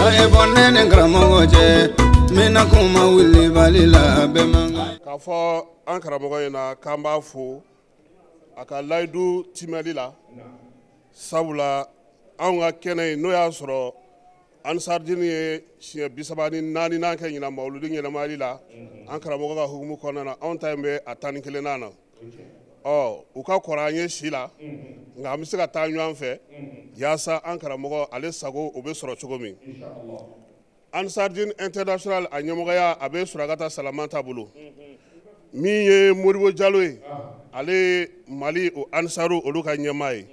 A ye bɔ ne ni karamɔgɔ cɛ n bɛna kuma wulibali la bɛɛ man kan. K'a fɔ an karamɔgɔ ɲɛna k'an b'a fo a ka layidu timɛli la, sabula anw ka kɛnɛ in, n'o y'a sɔrɔ Ansardini ye siɲɛ 34nan kɛ ɲinan mawuludi ɲɛnamayali la, an karamɔgɔ ka hukumu kɔnɔna na, anw ta in bɛ a 11nan na. Ɔ, u ka kɔrɔ an ye si la, nka an bɛ se ka taa ɲɔgɔn fɛ yaasa an karamɔgɔ ale sago o bɛ sɔrɔ cogo min. Ansardine International, a ɲɛmɔgɔya a bɛ Surakata Salamanta bolo. Min ye Modibo Jalo ye, ale ye Mali o Ansaru olu ka ɲɛmaa ye.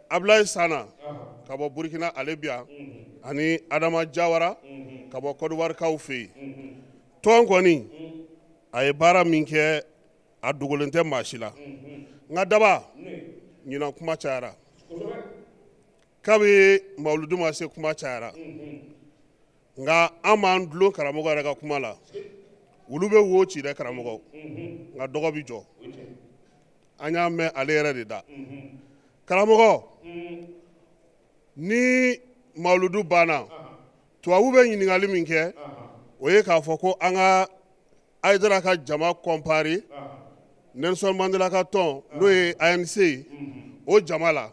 Abulayi Sana ka bɔ Burukina, ale bi yan, ani Adama Jawara ka bɔ Kɔdiwarikaw fɛ yen. Tɔn kɔni a ye baara min kɛ, a dogolen tɛ maa si la. Nka daba ɲinan kuma cayara kabi mawuludu ma se, kuma cayara. Nka an b'an dulon karamɔgɔ yɛrɛ ka kuma la. Olu bɛ wo ci dɛ karamɔgɔ, nka dɔgɔ bi jɔ. An y'a mɛn ale yɛrɛ de da. Karamɔgɔ, ni mawuludu banna, tubabu bɛ ɲininkali min kɛ, o ye k'a fɔ ko an ka Hayidara ka jama comparer Nelson Mandela ka tɔn, n'o ye ANC ye, o jama la.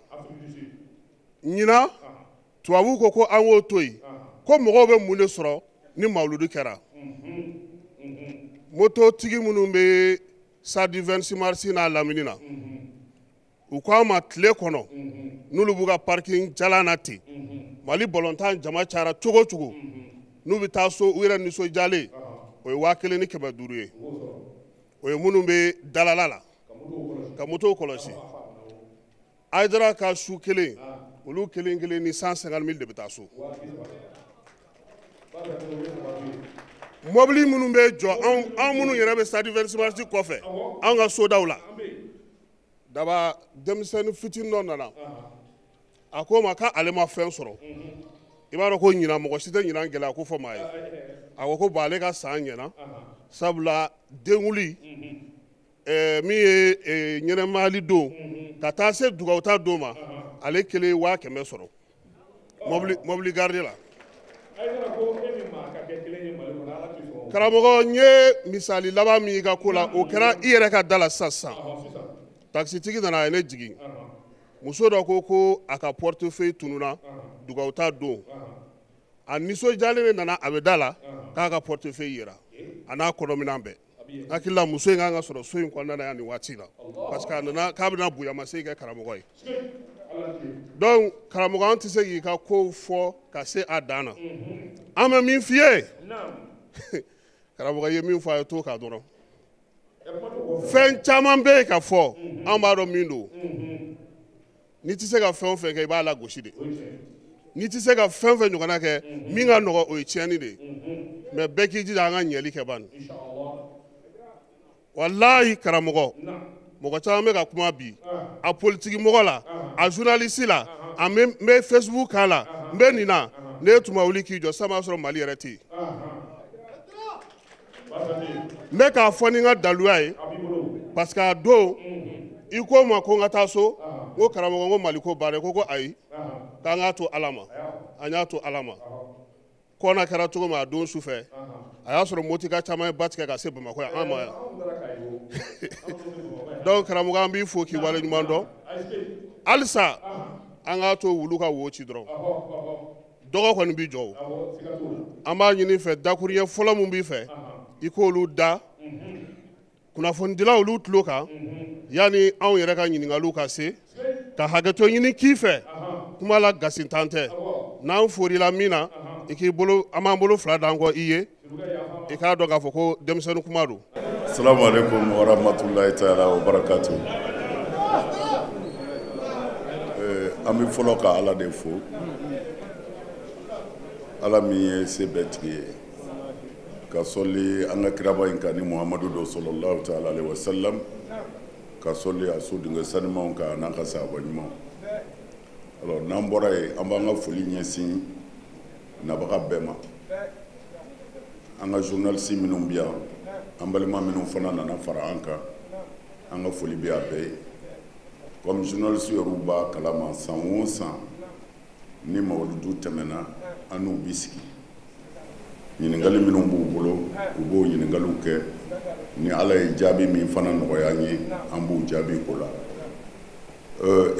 Ɲinan tubabu ko ko an k'o to yen, ko mɔgɔw bɛ mun de sɔrɔ ni mawuludu kɛra? Mototigi minnu bɛ stade 26 mars n'a lamini na, u ko an ma tile kɔnɔ, n'olu b'u ka parking jalan na ten, Mali balontan jama cayara cogo o cogo, n'u bɛ taa so u yɛrɛ nisɔndiyalen, o ye 1500 ye. O ye minnu bɛ dalala la ka motow kɔlɔsi. Hayidara ka su kelen, olu kelen kelen ni 150 000 de bɛ taa so. Mɔbili minnu bɛ jɔ, anw minnu yɛrɛ bɛ stade 26 mars kɔfɛ, anw ka sodaw la, daba denmisɛnnin fitinin dɔ nana, a ko ma k'ale ma fɛn sɔrɔ. I b'a dɔn ko ɲinan mɔgɔ si tɛ ɲinan gɛlɛya ko fɔ maa ye. A ko ko bon, ale ka san ɲɛna, sabula denwuli min ye ɲɛnɛmayali don ka taa se dugawuta don ma, ale kelen 100 000 sɔrɔ mɔbili garde la. Karamɔgɔ, n ye misali laban min y'i ka ko la, o kɛra i yɛrɛ ka da la sisan sisan. Takisitigi nana, a ye ne jigin. Muso dɔ ko ko a ka portefeuille tununa dugawuta don. A nisɔndiyalen de nana, a bɛ da la k'a ka portefeuille yera, a n'a kɔnɔminɛn bɛɛ. N hakili la muso in kan ka sɔrɔ so in kɔnɔna na yan nin waati la, parce que a nana k'a bɛna bonyamasegin kɛ karamɔgɔ ye. Donc karamɔgɔ, an tɛ se k'i ka kow fɔ ka se a dan na. An bɛ min f'i ye karamɔgɔ, i ye min fɔ a ye, to k'a dɔrɔn. Fɛn caman bɛ yen ka fɔ, an b'a dɔn min don. N'i tɛ se ka fɛn o fɛn kɛ, i b'a lagosi de. N'i tɛ se ka fɛn fɛn ɲɔgɔnna kɛ min ka nɔgɔ, o ye tiɲɛni de ye. Mais bɛɛ k'i jija an ka ɲɛli kɛ bani. Walahi karamɔgɔ, mɔgɔ caman bɛ ka kuma bi, a politiki mɔgɔ la, a journaliste la, a n bɛ Facebook kan la, n bɛ nin na. Ne tun ma wuli k'i jɔ sisan, b'a sɔrɔ Mali yɛrɛ tɛ yen. N bɛ k'a fɔ ni n ka daluya ye, parce que a don i ko n ma ko n ka taa so, n ko karamɔgɔ, n ko Mali ko baara, ko ayi, k'an k'a to Ala ma. An y'a to Ala ma. Kɔna kɛra cogo min, a don su fɛ, a y'a sɔrɔ motika caman ye ba tigɛ ka se Bamakɔ yan, an ma yan. Donc karamɔgɔ, an b'i fo k'i waleɲuman dɔn. Halisa an k'a to wulu ka wo ci dɔrɔn, dɔgɔ kɔni b'i jɔ. O an b'a ɲini fɛ, dakuruɲɛ fɔlɔ min b'i fɛ, i k'olu da kunnafonidilaw olu tulo kan, yanni anw yɛrɛ ka ɲininkaliw ka se ka hakɛto ɲini k'i fɛ. Kuma la gasintan tɛ, n'an forila min na, i k'i bolo, an b'an bolo fila d'an kɔ i ye, i k'a dɔn k'a fɔ ko denmisɛnnin kuma don. Salamu alaikum wa rahmatulahi taala wa barakatu. An bɛ fɔlɔ ka Ala de fo, Ala min ye se bɛɛ tigi ye, ka sɔli an ka kiraba in kan ni Muhamadu don sallallahu taala alaihi wa sallam, ka sɔli a so denkɛ sanumanw kan n'an ka sahaba ɲumanw. Alors n'an bɔra yen, an b'an ka foli ɲɛsin nabaga bɛɛ ma, an ka journaliste minnu bɛ yan, an balima minnu fana nana fara an kan, an ka foli bɛ a bɛɛ ye. Comme journaliste yɛrɛw b'a kalama, san o san Ni mawuludu tɛmɛna, an n'u bi sigi, ɲininkali minnu b'u bolo, u b'o ɲininkaliw kɛ. Ni Ala ye jaabi min fana nɔgɔya an ye, an b'u jaabi o la.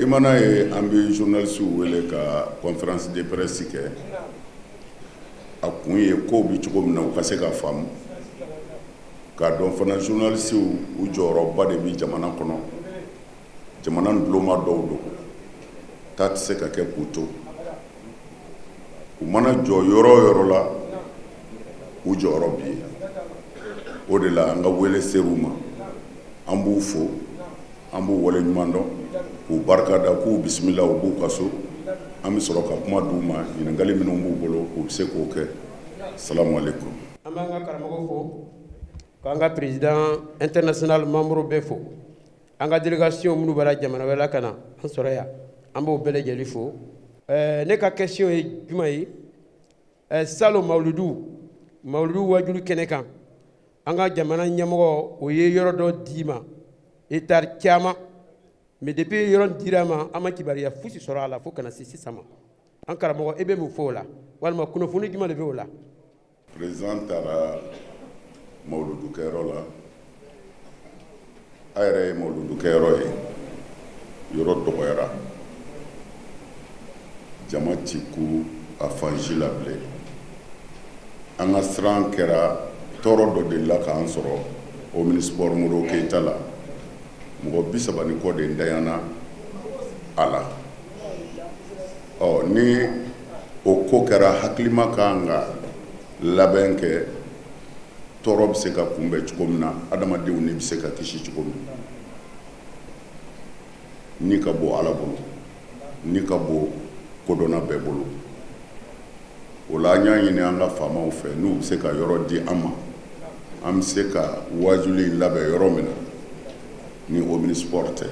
I mana ye an bɛ journalistes wele ka conférence de presse kɛ, a kun ye kow bɛ cogo min na, u ka se ka faamu, k'a dɔn fana journalistes u jɔyɔrɔba de bɛ jamana kɔnɔ. Jamana duloma dɔw don, taa tɛ se ka kɛ k'u to. U mana jɔ yɔrɔ o yɔrɔ la, u jɔyɔrɔ bi yen. O de la an ka wele ser'u ma, an b'u fo, an b'u wale ɲuman dɔn, k'u barika da, k'u bisimila u b'u ka so. An bɛ sɔrɔ ka kuma d'u ma, ɲininkali minnu b'u bolo, u bɛ se k'o kɛ. Salamu aleykum. An b'an ka karamɔgɔ fo, k'an ka président international membre bɛɛ fo, an ka délégation minnu bɔra jamana wɛrɛ la ka na an sɔrɔ yan, an b'o bɛɛ lajɛlen fo. Ne ka question ye jumɛn ye? Salon mawuludu wajulu kɛnɛ kan, an ka jamana ɲɛmɔgɔ o ye yɔrɔ dɔ d'i ma, hectare caman, mais depuis yɔrɔ dira ma, an ma kibaruya fosi sɔrɔ a la fo ka na se sisan ma. An karamɔgɔ, e bɛ mun fɔ o la, walima kunnafoni jumɛn de bɛ o la? Président taara mawuludukɛyɔrɔ la. A yɛrɛ ye mawuludukɛyɔrɔ ye, yɔrɔ dɔgɔyara, jama ti ku a fan si la bilen. An ka siran kɛra tɔɔrɔ dɔ delila k'an sɔrɔ Omnisport Modibo Keyita la, mɔgɔ 30 ni kɔ de ntanyana a la. Ɔ ni o ko kɛra, hakilima kan ka labɛn kɛ, tɔɔrɔ bɛ se ka kunbɛn cogo min na, adamadenw ni bɛ se ka kisi cogo min na. Ni ka bɔ Ala bolo, ni ka bɔ kodɔnna bɛɛ bolo. O la an y'a ɲini an ka faamaw fɛ, n'u bɛ se ka yɔrɔ di an ma, an bɛ se ka wajuli in labɛn yɔrɔ min na ni Omnisport tɛ.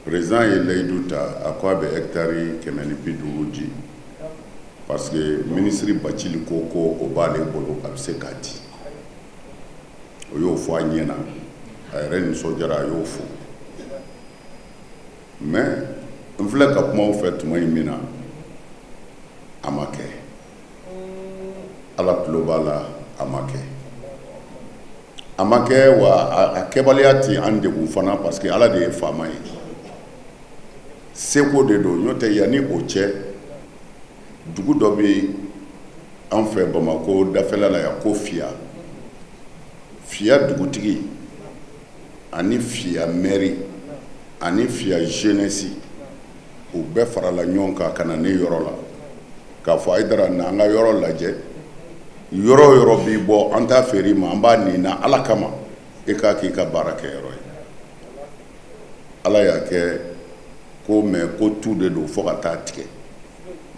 Président ye layidu ta, a ko a bɛ hectare 150 di, parce que ministre Bacili ko ko o b'ale bolo, a bɛ se k'a di. O y'o fɔ a ɲɛna, a yɛrɛ nisɔndiyara, a y'o fo. Mais n filɛ ka kuma aw fɛ tuma in min na, a ma kɛ. Ala tulo b'a la, a ma kɛ. A ma kɛ wa a kɛbaliya tɛ an degun fana, parce que Ala de ye faama ye. Seko de don, n'o tɛ yanni o cɛ, dugu dɔ bɛ an fɛ Bamakɔ dafɛla la yan ko Fiya. Fiya dugutigi ani Fiya mairie ani Fiya jeunesse, u bɛɛ farala ɲɔgɔn kan ka na ne yɔrɔ la k'a fɔ Hayidara, na an ka yɔrɔ lajɛ, yɔrɔ o yɔrɔ b'i bɔ, an t'a feere i ma, an b'a nin Ala kama, e k'a k'i ka baara kɛyɔrɔ ye. Ala y'a kɛ ko mɛ ko tu de don fo ka taa tigɛ.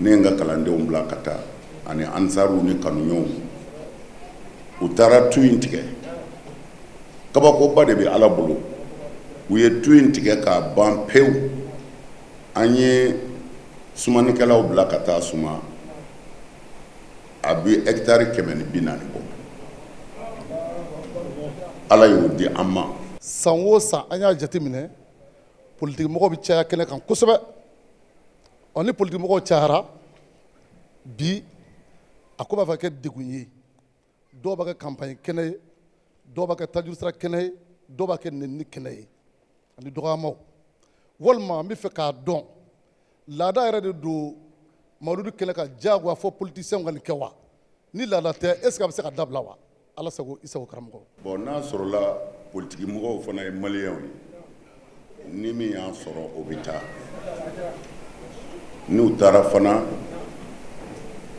Ne ye n ka kalandenw bila ka taa ani ansaruw ni kanuɲɔgɔnw, u taara tu in tigɛ. Kabakoba de bɛ Ala bolo, u ye tu in tigɛ k'a ban pewu. An ye sumanikɛlaw bila ka taa suma, a bɛ hectare 140 bɔ. Ala y'o di an ma. San o san an y'a jateminɛ, politiki mɔgɔw bɛ caya kɛnɛ kan kosɛbɛ. Ɔ ni politiki mɔgɔw cayara bi, a ko b'a fɛ ka kɛ degun ye. Dɔw b'a kɛ campagne kɛnɛ ye, dɔw b'a kɛ tajurusara kɛnɛ ye, dɔw b'a kɛ nɛnini kɛnɛ ye ani dɔgɔyamaw. Walima an bɛ fɛ k'a dɔn, laada yɛrɛ de don mawuludu kɛnɛ kan diyagoya fɔ politiciens ka nin kɛ wa? Ni laada tɛ, est ce que a bɛ se ka dabila wa? Ala sago i sago karamɔgɔ. Bon, n'a sɔrɔla politiki mɔgɔw fana ye maliyɛnw ye, ni min y'an sɔrɔ o bɛ taa. N'u taara fana,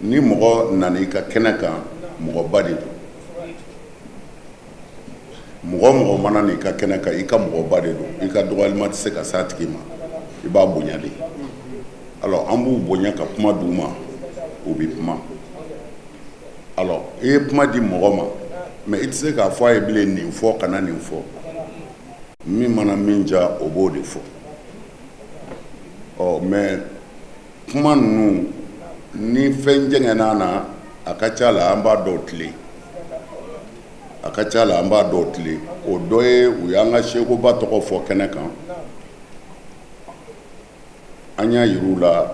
ni mɔgɔ nana i ka kɛnɛ kan, mɔgɔba de don. Mɔgɔ mɔgɔ mana n'i ka kɛnɛ kan, i ka mɔgɔba de don. I ka dɔgɔyalima tɛ se ka s'a tigi ma, i b'a bonya de. Alors an b'u bonya ka kuma d'u ma, u bɛ kuma. Alors i ye kuma di mɔgɔ ma, mais i tɛ se k'a fɔ a ye bilen nin fɔ, kana nin fɔ. Min mana min diya, o b'o de fɔ. Ɔ mais kuma ninnu, ni fɛn jɛngɛnna na, a ka ca la an b'a dɔw tilen. A ka ca la an b'a dɔw tilen. O dɔ ye, u y'an ka sekoba tɔgɔ fɔ kɛnɛ kan. An y'a yir'u la,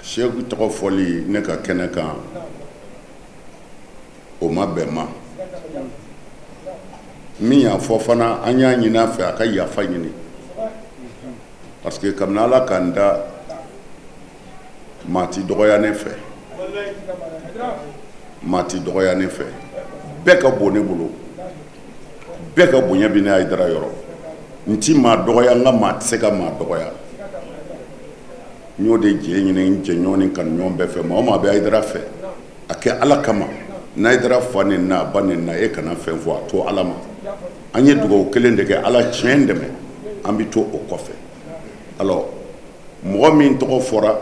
Seku tɔgɔ fɔli ne ka kɛnɛ kan, o ma bɛn ma. Min y'a fɔ fana, an y'a ɲini a fɛ a ka yafa ɲini, parce que kabini Ala k'an da, maa ti dɔgɔya ne fɛ, maa ti dɔgɔya ne fɛ, bɛɛ ka bon ne bolo, bɛɛ ka bonya bɛ ne Hayidara yɔrɔ. N ti maa dɔgɔya, n ka maa tɛ se ka maa dɔgɔya. N y'o de jɛ ɲini n jɛɲɔgɔn ni kanuɲɔgɔn bɛɛ fɛ. Maa o maa bɛ Hayidara fɛ, a kɛ Ala kama. N'Hayidara fa nin na, a ba nin na, e kana fɛn fɔ, a to Ala ma. An ye dugawu kelen de kɛ, Ala tiɲɛ dɛmɛ, an bɛ to o kɔfɛ. Alors mɔgɔ min tɔgɔ fɔra,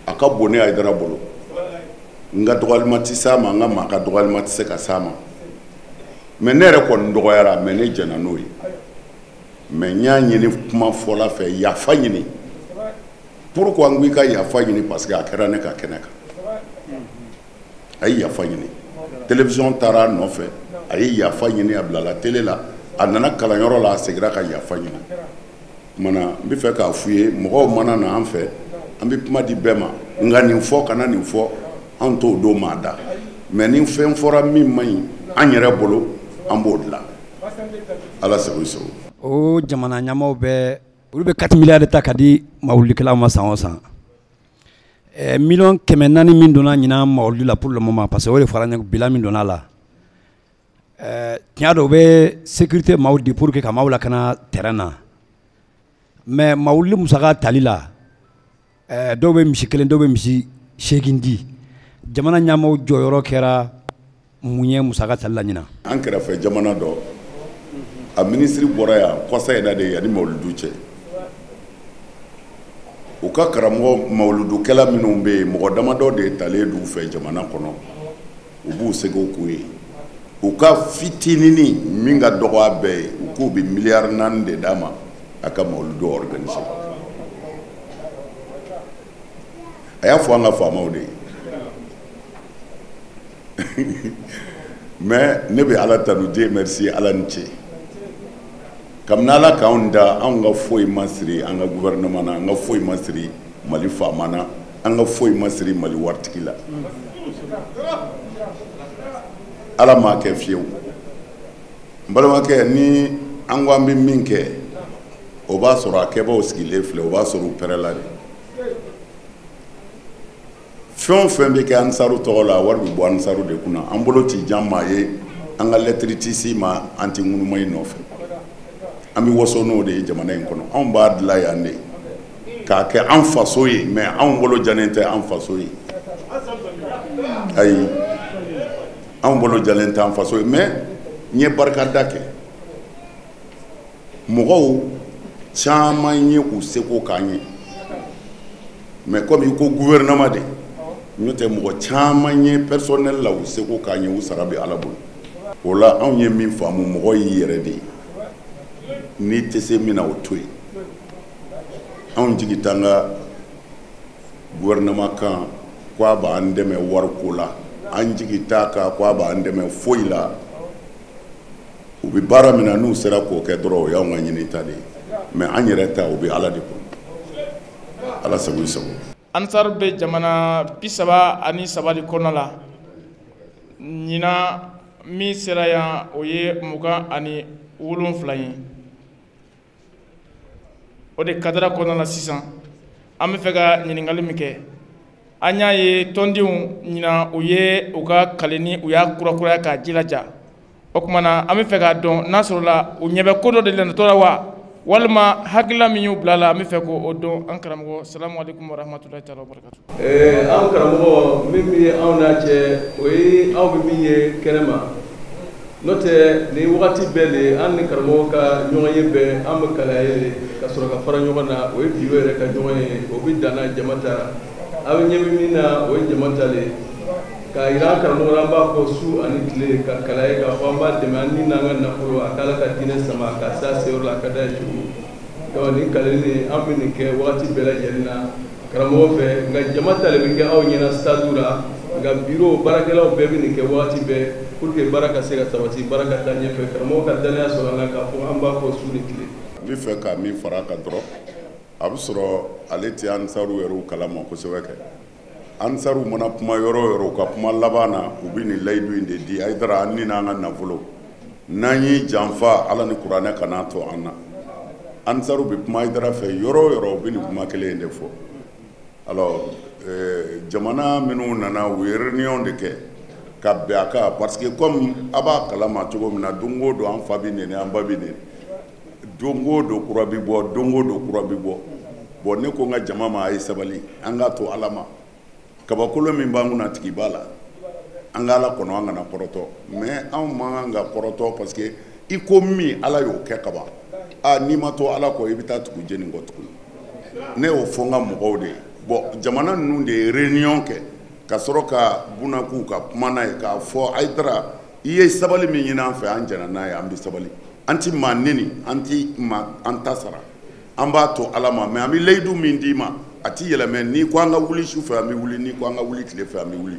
a ka bon ne Hayidara bolo. N ka dɔgɔyalima tɛ s'a ma, n ka maa ka dɔgɔyalima tɛ se ka s'a ma. Mais ne yɛrɛ kɔni dɔgɔyara, mais ne jɛnna n'o ye. Mais n y'a ɲini kuma fɔla fɛ, yafa ɲini. Pourquoi n ko i ka yafa ɲini? Parce que a kɛra ne ka kɛnɛ kan. A ye yafa ɲini. Télévision taara a nɔfɛ, a ye yafa ɲini, a bilala télé la, a nana kalanyɔrɔ la, a seginna ka yafa ɲini. Kumana n bɛ fɛ k'a f'u ye, mɔgɔw mana na an fɛ, an bɛ kuma di bɛɛ ma, nka nin fɔ kana nin fɔ, an t'o don maa da. Mais ni fɛn fɔra min man ɲi an yɛrɛ bolo, an b'o dilan. Ala sago i sago. O jamana ɲɛmaaw bɛɛ, olu bɛ 4 milliards de ta ka di mawuludikɛlaw ma san o san. 400 millions min donna ɲinan mawuludi la pour le moment, parce que o de fɔra n ye bilan min donna a la. Tiɲɛ don, u bɛ sécurité maaw di pour que ka maaw lakana terrain na. Mais mawuludi musaka tali la, dɔw bɛ misi 1, dɔw bɛ misi 8 di. Jamana ɲɛmaaw jɔyɔrɔ kɛra mun ye musaka tali la ɲinan? An kɛrɛfɛ jamana dɔ, a minisiri bɔra yan kɔsa in na de, yanni mawuludu cɛ. U ka karamɔgɔ mawuludukɛla minnu bɛ yen, mɔgɔ damadɔ de talen d'u fɛ jamana kɔnɔ, u b'u seko k'u ye. U ka fitinini min ka dɔgɔ a bɛɛ ye, u k'u bɛ 4 miliyari de d'a ma a ka mawuludu organiser. A y'a fɔ an ka faamaw de ye. Mais ne bɛ Ala tanu, Dieu merci, Ala ni ce. Kabini Ala k'anw da, anw ka foyi ma siri an ka gouvernement na, an ka foyi ma siri Mali faama na, an ka foyi ma siri Mali waritigi la. Ala m'a kɛ fiyewu. N balimakɛ, ni an ko an bɛ min kɛ, o b'a sɔrɔ a kɛbaaw sigilen filɛ, o b'a sɔrɔ u pɛrɛla de. Fɛn o fɛn bɛ kɛ Ansaru tɔgɔ la, wari bɛ bɔ Ansaru de kunna. An bolo ti jan maa ye, an ka lɛtiri ti s'i ma, an ti ŋunuma i nɔfɛ. An bɛ waso n'o de ye jamana in kɔnɔ. Anw b'a dilan yan de k'a kɛ an faso ye, mais anw bolo jalen tɛ an faso ye. Ayi, anw bolo jalen tɛ an faso ye. Mais n ye barikada kɛ, mɔgɔw caman ye u seko k'an ye. Mais comme i ko gouvernement de, n'o tɛ, mɔgɔ caman ye personnel la, u seko k'an ye, u sara bɛ Ala bolo. O la, anw ye min faamu, mɔgɔ y'i yɛrɛ de ye. N'i tɛ se min na, o to yen. Anw jigi t'an ka gouvernement kan ko a b'an dɛmɛ wariko la, an jigi t'a kan ko a b'an dɛmɛ foyi la. U bɛ baara min na, n'u sera k'o kɛ dɔrɔn, o y'anw ka ɲinita de ye. Mais an yɛrɛ ta, o bɛ Ala de bolo. Ala sago i sago. Ansar bɛ jamana 33 de kɔnɔ la. Ɲinan min sera yan, o ye 27 ye. O de kadara kɔnɔna la sisan, an bɛ fɛ ka ɲininkali min kɛ, an y'a ye tɔndenw ɲinan, u ye u ka kaleni, u y'a kurakuraya k'a jilaja. O tuma na, an bɛ fɛ k'a dɔn n'a sɔrɔla u ɲɛ bɛ ko dɔ de natɔ la wa, walima hakilila min y'u bila la, an bɛ fɛ k'o dɔn. An karamɔgɔ, salamu aleykum wa rahmatulahi taala wa barakatu. An karamɔgɔ, min bɛ anw n'a cɛ, o ye aw bɛ min ye kɛnɛma. N'o tɛ, nin wagati bɛɛ de, an ni karamɔgɔ ka ɲɔgɔn ye bɛɛ, an bɛ kalaya ye ka sɔrɔ ka fara ɲɔgɔn na. O ye biro yɛrɛ ka ɲɔgɔn ye, o bɛ danna jama ta. Aw bɛ ɲɛ bɛ min na, o ye jama ta de ye. K'a yira an karamɔgɔ la, an b'a fɔ su ani tile ka kalaya k'a fɔ an b'a dɛmɛ an ni n'an ka nafolo, a k'Ala ka diinɛ sama ka s'a seyɔrɔ la, a ka d'a ye cogo min. Donc nin kaleli an bɛ nin kɛ wagati bɛɛ lajɛlen na karamɔgɔ fɛ. Nka jama ta de bɛ kɛ aw ɲɛna stade la. Nka biro baarakɛlaw bɛɛ bɛ nin kɛ wagati bɛɛ pour que baara ka se ka sabati, baara ka taa ɲɛfɛ, karamɔgɔ ka danaya sɔrɔ an na k'a fɔ an b'a fɔ su ni tile. N bɛ fɛ ka min fara a kan dɔrɔn. A bɛ sɔrɔ ale tɛ ansaru yɛrɛw kalama kosɛbɛ kɛ. Ansaru mana kuma yɔrɔ o yɔrɔ, u ka kuma laban na, u bɛ nin layidu in de di: Hayidara, an ni n'an ka nafolo, n'an y'i janfa, Ala ni kuranɛ kana to an na. Ansaru bɛ kuma Hayidara fɛ yɔrɔ o yɔrɔ, u bɛ nin kuma kelen in de fɔ. Alors jamana minnu nana, u ye réunion de kɛ ka bɛn a kan, parce que comme a b'a kalama cogo min na, don o don an fa bɛ nɛni, an ba bɛ nɛni, don o don kura bɛ bɔ, don o don kura bɛ bɔ. Bon, ne ko n ka jama ma, a ye sabali, an k'a to Ala ma. Kabakolo min b'an kunna, tigi b'a la, an ka Ala kɔnɔ, an kana kɔrɔtɔ. Mais anw man kan ka kɔrɔtɔ, parce que i ko min, Ala y'o kɛ kaban. Aa, n'i ma to Ala kɔ, i bɛ taa tugu jeni kɔ tuguni. Ne y'o fɔ n ka mɔgɔw de ye. Bon, jamana ninnu de ye réunion kɛ ka sɔrɔ ka buna k'u ka kuma n'a ye k'a fɔ: Hayidara, i ye sabali min ɲini an fɛ, an jɛnna n'a ye, an bɛ sabali, an ti maa neni, an ti maa an ta sara, an b'a to Ala ma. Mais an bɛ layidu min d'i ma, a ti yɛlɛmɛ. N'i ko an ka wuli su fɛ, an bɛ wuli. N'i ko an ka wuli tile fɛ, an bɛ wuli.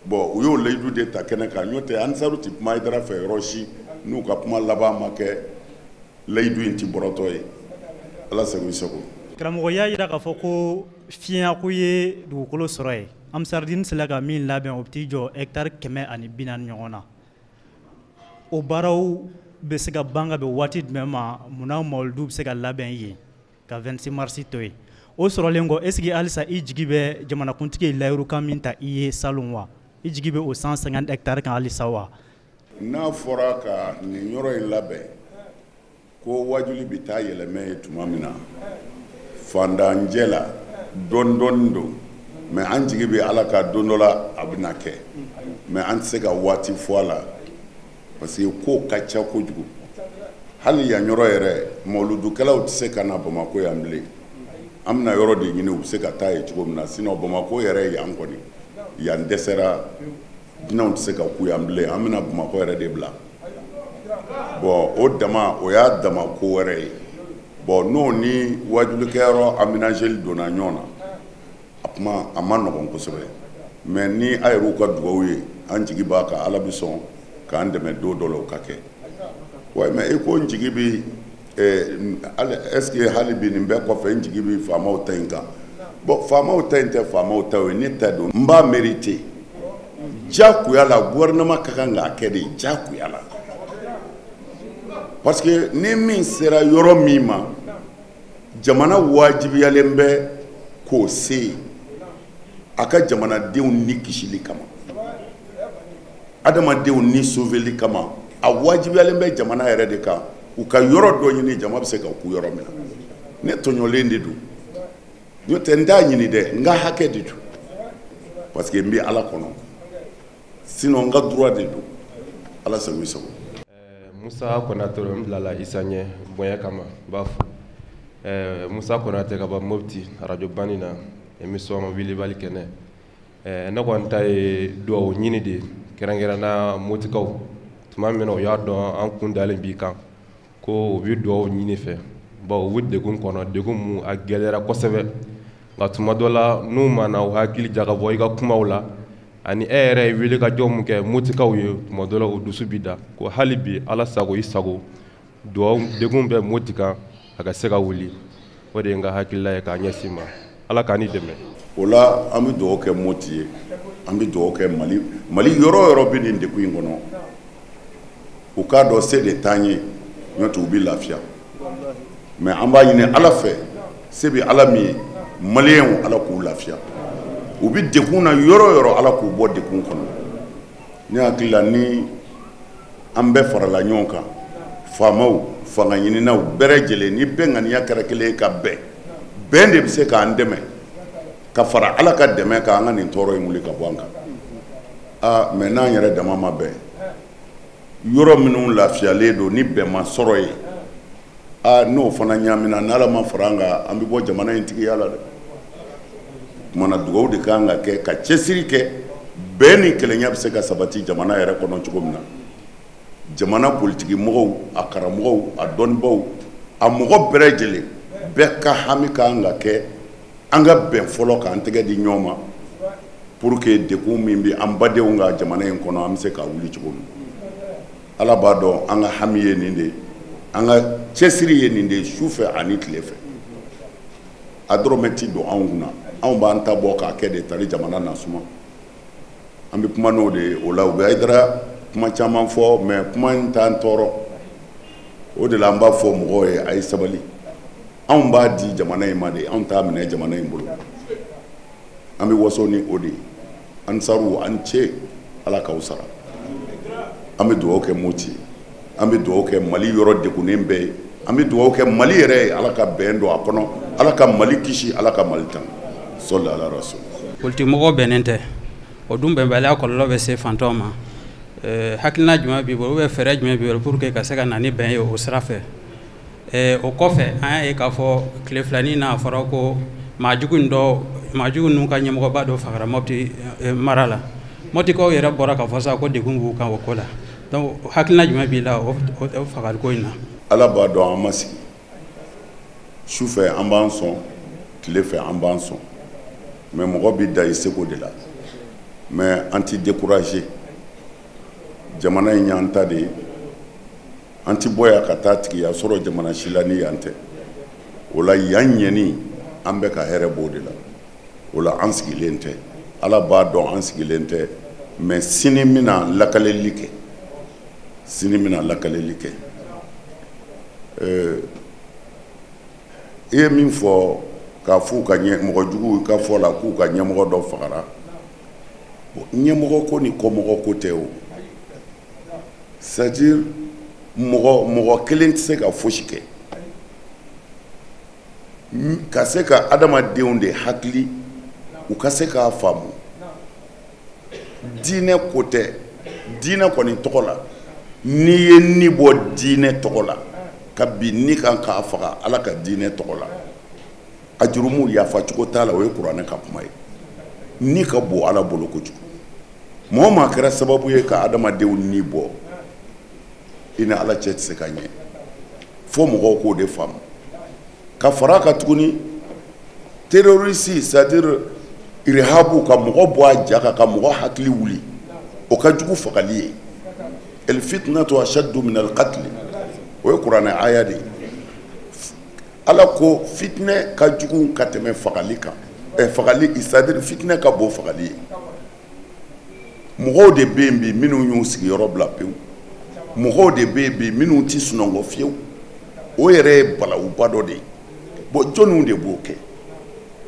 Bon, u y'o layidu de ta kɛnɛ kan. N'o tɛ, ansaru ti kuma Hayidara fɛ yɔrɔ si n'u ka kuma laban ma kɛ layidu in ti bɔrɔtɔ ye. Ala sago i sago. Karamɔgɔ y'a jira k'a fɔ ko fiɲɛko ye dugukolo sɔrɔ ye. Ansardine sera ka min labɛn, o bɛ t'i jɔ hectare 140 ɲɔgɔn na. O baaraw bɛ se ka ban ka bɛn waati jumɛn ma? Munna mawuludu bɛ se ka labɛn yen ka 26 mars to yen? O sɔrɔlen kɔ, est ce que halisa i jigi bɛ jamanakuntigi ye layirukan min ta i ye salon wa, i jigi bɛ o 150 hectares kan halisa wa? N'a fɔra ka nin yɔrɔ in labɛn ko wajuli bɛ taa yɛlɛmɛ ye tuma min na, fandanjɛ la dɔɔni dɔɔni don, mais an jigi bɛ Ala ka don dɔ la a bɛna kɛ. Mais an tɛ se ka waati fɔ a la, parce que ko ka ca kojugu. Hali yan yɔrɔ yɛrɛ, mawuludukɛlaw tɛ se ka na Bamakɔ yan bilen. An bɛna yɔrɔ de ɲini u bɛ se ka taa yen cogo min na. Sinon Bamakɔ yɛrɛ yan kɔni, yan dɛsɛra, dunanw tɛ se ka ku yan bilen. An bɛna Bamakɔ yɛrɛ de bila. Bon, o dama, o y'a dama ko wɛrɛ ye. Bon, n'o ni wajulikɛyɔrɔ aménageli donna ɲɔgɔn na, a kuma a ma nɔgɔn kosɛbɛ. Mais ni a yɛrɛw ka dugawu ye, an jigi b'a kan, Ala bɛ sɔn k'an dɛmɛ don dɔ la, o ka kɛ. Ouais, mais i ko n jigi bi, est ce que hali bi nin bɛɛ kɔfɛ, n jigi bi faamaw ta in kan? Bon, faamaw ta in tɛ faamaw ta ye, ne ta don, n b'a mérité diyagoya la. Gouvernement ka kan k'a kɛ de diyagoya la, parce que ni min sera yɔrɔ min ma, jamana wajibiyalen bɛ k'o se yen a ka jamanadenw ni kisili kama, adamadenw ni sauveli kama. A wajibiyalen bɛ jamana yɛrɛ de kan u ka yɔrɔ dɔ ɲini, jama bɛ se ka ku yɔrɔ min na. Ne tɔɲɔlen de don, n'o tɛ n t'a ɲini dɛ, n ka hakɛ de don, parce que n bɛ Ala kɔnɔ. Sinon n ka droit de don. Ala sago i sago. Musa Konate, n bilala Isa ɲɛ bonya kama, n b'a fo. Musa Konate ka bɔ Mopti, radio Bani na, émission Wilibali kɛnɛ. Ne kɔni ta ye duwawu ɲini de ye, kɛrɛnkɛrɛnna Motikaw. Tuma min na u y'a dɔn an kun dalen b'i kan ko u bɛ duwawu ɲini fɛ, bon, u bɛ degun kɔnɔ, degun mun a gɛlɛyara kosɛbɛ. Nka tuma dɔ la, n'u ma na u hakili jagabɔ i ka kumaw la ani e yɛrɛ ye wele ka jɔ mun kɛ Motikaw ye, tuma dɔ la u dusu bi da ko hali bi Ala sago i sago, duwawu degun bɛ Moti kan, a ka se ka wuli. O de ye n ka hakilila ye k'a ɲɛsin ma. Ala k'an ni dɛmɛ. O la, an bɛ dugawu kɛ Moti ye, an bɛ dugawu kɛ Mali. Mali yɔrɔ o yɔrɔ bɛ nin degun in kɔnɔ, u k'a dɔn se de t'an ye, n'o tɛ u bɛ lafiya. Mais an b'a ɲini Ala fɛ, se bɛ Ala min ye, maliyɛnw, Ala k'u lafiya. U bɛ degun na yɔrɔ o yɔrɔ, Ala k'u bɔ degun kɔnɔ. Ne hakili la, ni an bɛɛ farala ɲɔgɔn kan, faamaw, fanga ɲininaw, bɛɛ lajɛlen, ni bɛɛ ŋaniya kɛra kelen ye ka bɛn, bɛn de bɛ se k'an dɛmɛ ka fara Ala ka dɛmɛ kan, an ka nin tɔɔrɔ in wuli ka bɔ an kan. Aa, mais n'an yɛrɛ dama ma bɛn, yɔrɔ minnu lafiyalen don ni bɛn ma sɔrɔ yen, aa, n'o fana ɲaamina, n'Ala ma fara an kan, an bɛ bɔ jamana in tigiya la dɛ. Kumana, dugawu de kan ka kɛ ka cɛsiri kɛ, bɛn ni kelenya bɛ se ka sabati jamana yɛrɛ kɔnɔ cogo min na. Jamana politiki mɔgɔw, a karamɔgɔw, a dɔnnibaw, a mɔgɔ bɛɛ lajɛlen, bɛɛ ka hami kan ka kɛ an ka bɛn fɔlɔ, k'an tɛgɛ di ɲɔgɔn ma, pour que degun min bɛ an badenw ka jamana in kɔnɔ, an bɛ se ka wuli cogo min. Ala b'a dɔn an ka hami ye nin de ye. An ka cɛsiri ye nin de ye su fɛ ani tile fɛ. A dɔrɔmɛ ti don anw kunna, anw b'an ta bɔ k'a kɛ de tari jamana na suma. An bɛ kuma n'o de ye. O la u bɛ Hayidara kuma caman fɔ, mais kuma in t'an tɔɔrɔ. O de la an b'a fɔ mɔgɔw ye, a ye sabali. Anw b'a di jamana in ma de, anw t'a minɛ jamana in bolo. An bɛ waso ni o de ye. Ansaru, an ce, Ala k'aw sara. An bɛ dugawu kɛ Moti ye, an bɛ dugawu kɛ Mali yɔrɔ degunnen bɛɛ ye, an bɛ dugawu kɛ Mali yɛrɛ ye, Ala ka bɛn don a kɔnɔ, Ala ka Mali kisi, Ala ka Mali tan. Sɔli ala rasul. Politikimɔgɔw bɛnnen tɛ, o dun bɛnbaliya kɔlɔlɔ bɛ se fantanw ma. Hakilina jumɛn b'i bolo ou bien fɛɛrɛ jumɛn b'i bolo pour que ka se ka na ni bɛn ye o sira fɛ? O kɔfɛ, an y'a ye k'a fɔ tile filanin na, a fɔra ko maajugu ninnu ka ɲɛmɔgɔba dɔ fagara Mopti mara la. Moptikaw yɛrɛ bɔra k'a fɔ sa ko degun b'u kan o ko la. Donc hakilina jumɛn b'i la o fagaliko in na? Ala b'a dɔn an ma sigi. Su fɛ an b'an sɔn, tile fɛ an b'an sɔn. Mais mɔgɔ bɛ da i seko de la. Mais an ti décourager. Jamana in y'an ta de ye. An ti bɔ yan ka taa tigiya sɔrɔ jamana si la ni yan tɛ. O la yan ɲɛni, an bɛ ka hɛrɛ b'o de la. O la an sigilen tɛ. Ala b'a dɔn an sigilen tɛ. Mais sini bɛna lakaleli kɛ. Sini bɛna lakaleli kɛ. I ye min fɔ k'a f'u ka ɲɛ, mɔgɔ juguw ka fɔ la k'u ka ɲɛmɔgɔ dɔ fagara. Bon, ɲɛmɔgɔ ko ni kɔmɔgɔ ko tɛ o. C'est-à-dire mɔgɔ kelen tɛ se ka fosi kɛ. Ka se ka adamadenw de hakili, u ka se k'a faamu. Diinɛ ko tɛ, diinɛ kɔni tɔgɔ la. N'i ye ni bɔ diinɛ tɔgɔ la, ka bin ni kan k'a faga Ala ka diinɛ tɔgɔ la, a jurumu yafa cogo t'a la, o ye kuranɛ ka kuma ye. Ni ka bon Ala bolo kojugu. Mɔgɔ o maa kɛra sababu ye ka adamadenw ni bɔ, i ni Ala cɛ tɛ se ka ɲɛ. Fo mɔgɔw k'o de faamu. Ka fara a kan tuguni, terroriste, c'est-à-dire irhabu, ka mɔgɔ bɔ a ja kan, ka mɔgɔ hakili wuli, o ka jugu fagali ye. El fitnatu ashaddu min al qatl, o ye kuranɛ aya de ye. Ala ko fitinɛ ka jugu ka tɛmɛ fagali kan. Fagali, c'est-à-dire fitinɛ ka bon fagali ye. Mɔgɔw de bɛ yen bi minnu y'u sigiyɔrɔ bila pewu. Mɔgɔw de bɛ yen bi minnu tɛ sunɔgɔ fiyewu. O yɛrɛ ye balawuba dɔ de ye. Bon, jɔnniw de b'o kɛ?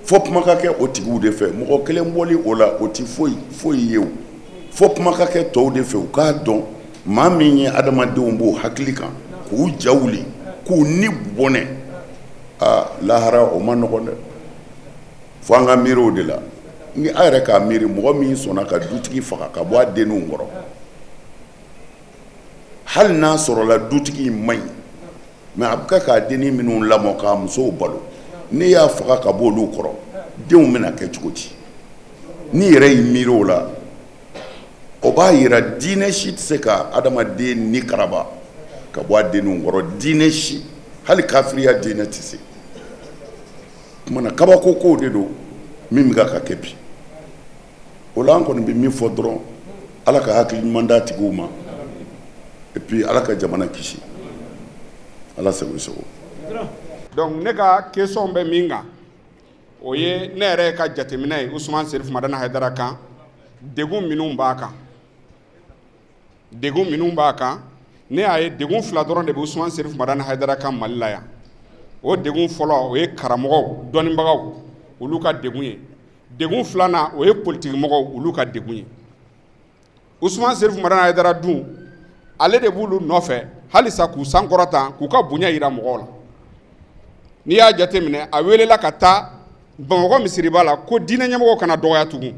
Fo kuma ka kɛ o tigiw de fɛ. Mɔgɔ kelen bɔli o la, o tɛ foyi foyi ye o. Fo kuma ka kɛ tɔw de fɛ, u k'a dɔn maa min ye adamadenw b'o hakili kan, k'u ja wuli, k'u ni bɔnɛ. Aa, lahara o ma nɔgɔn dɛ. Fo an ka miiri o de la. Ni a yɛrɛ k'a miiri, mɔgɔ min sɔnna ka dutigi faga ka bɔ a denninw kɔrɔ, hali n'a sɔrɔla dutigi in man ɲi, mais a bɛ ka k'a dennin minnu lamɔ k'a musow balo, n'i y'a faga ka bɔ olu kɔrɔ, denw bɛna kɛ cogo di? N'i yɛrɛ y'i miiri o la, o b'a yira diinɛ si tɛ se ka adamaden ni karaba ka bɔ a denninw kɔrɔ. Diinɛ si, hali kafiriya diinɛ tɛ se. Kumana kabako kow de don min bɛ ka kɛ bi. O la an kɔni bɛ min fɔ dɔrɔn, Ala ka hakili ɲuman d'a tigiw ma, et puis Ala ka jamana kisi. Ala sago i sago. Donc ne ka question bɛ min kan, o ye ne yɛrɛ ka jateminɛ ye Usumani Serif Madani Hayidara kan, degun minnu b'a kan. Degun minnu b'a kan, ne y'a ye degun fila dɔrɔn de bɛ Usumani Serif Madani Hayidara kan Mali la yan. O degun fɔlɔ, o ye karamɔgɔw, dɔnnibagaw, olu ka degun ye. Degun filanan, o ye politikimɔgɔw, olu ka degun ye. Usumani Serif Madani Hayidara dun, ale de b'olu nɔfɛ halisa k'u sankɔrɔta, k'u ka bonya yira mɔgɔw la. N'i y'a jateminɛ, a welela ka taa Bamakɔ misiriba la ko diinɛ ɲɛmɔgɔw kana dɔgɔya tugun.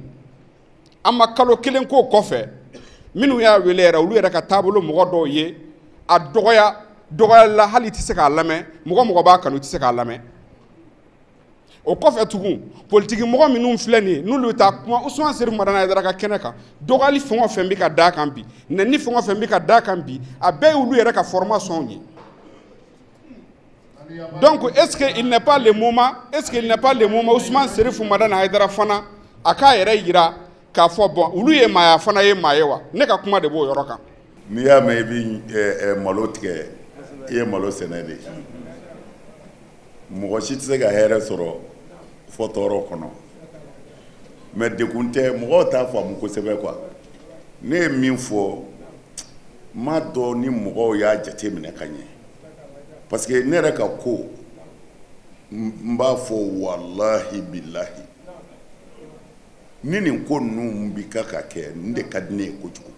An ma kalo kelen k'o kɔfɛ, minnu y'a wele yɛrɛ, olu yɛrɛ ka taabolo mɔgɔ dɔw ye a dɔgɔya, dɔgɔyali la hali i tɛ se k'a lamɛn, mɔgɔ mɔgɔ b'a kanu i tɛ se k'a lamɛn. O kɔfɛ tugun, politiki mɔgɔ minnu filɛ nin ye, n'olu bɛ taa kuma Usumani Serif Madani Hayidara ka kɛnɛ kan, dɔgɔyali fɛn o fɛn bɛ ka d'a kan bi, nɛni fɛn o fɛn bɛ ka d'a kan bi, a bɛɛ y'olu yɛrɛ ka formation ye. Donc est-ce que il n'est pas le moment, est-ce qu'il n'est pas le moment Usumani Serif Madani Hayidara fana a k'a yɛrɛ yira k'a fɔ bon, olu ye maaya fana ye maa ye wa? Ne ka kuma de b'o yɔrɔ kan. N'i y'a mɛn i bɛ malo tigɛ I ye malo sɛnɛ de. Mɔgɔ si tɛ se ka hɛrɛ sɔrɔ fɔ tɔɔrɔ kɔnɔ. Mais degun tɛ, mɔgɔw t'a faamu kosɛbɛ quoi. Ne ye min fɔ, n m'a dɔn ni mɔgɔw y'a jate minɛ ka ɲɛ. Parce que ne yɛrɛ ka ko, n b'a fɔ walahi bilahi. Ni nin ko ninnu bi ka kɛ, nin de ka di ne ye kojugu.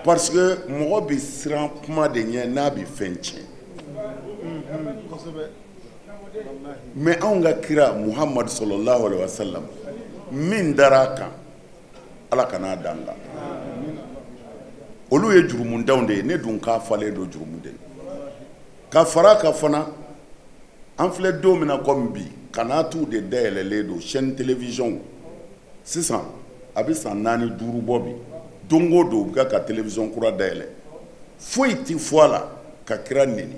Parce que mɔgɔ bɛ siran kuma de ɲɛ n'a bɛ fɛn tiɲɛ. Mais anw ka kira Muhamadu sallallahu alaihi wa sallam min dara a kan, Ala kan'a dan kan. Olu ye jurumundanw de ye, ne dun k'a falen don jurumu de la. Ka fara a kan fana, an filɛ don min na komi bi, kanatuw de dayɛlɛlen don chaîne télévision. Sisan a bɛ san 4 5 bɔ bi, don o don u bɛ ka télévision kura dayɛlɛ. Foyi tɛ fɔ a la ka kira neni.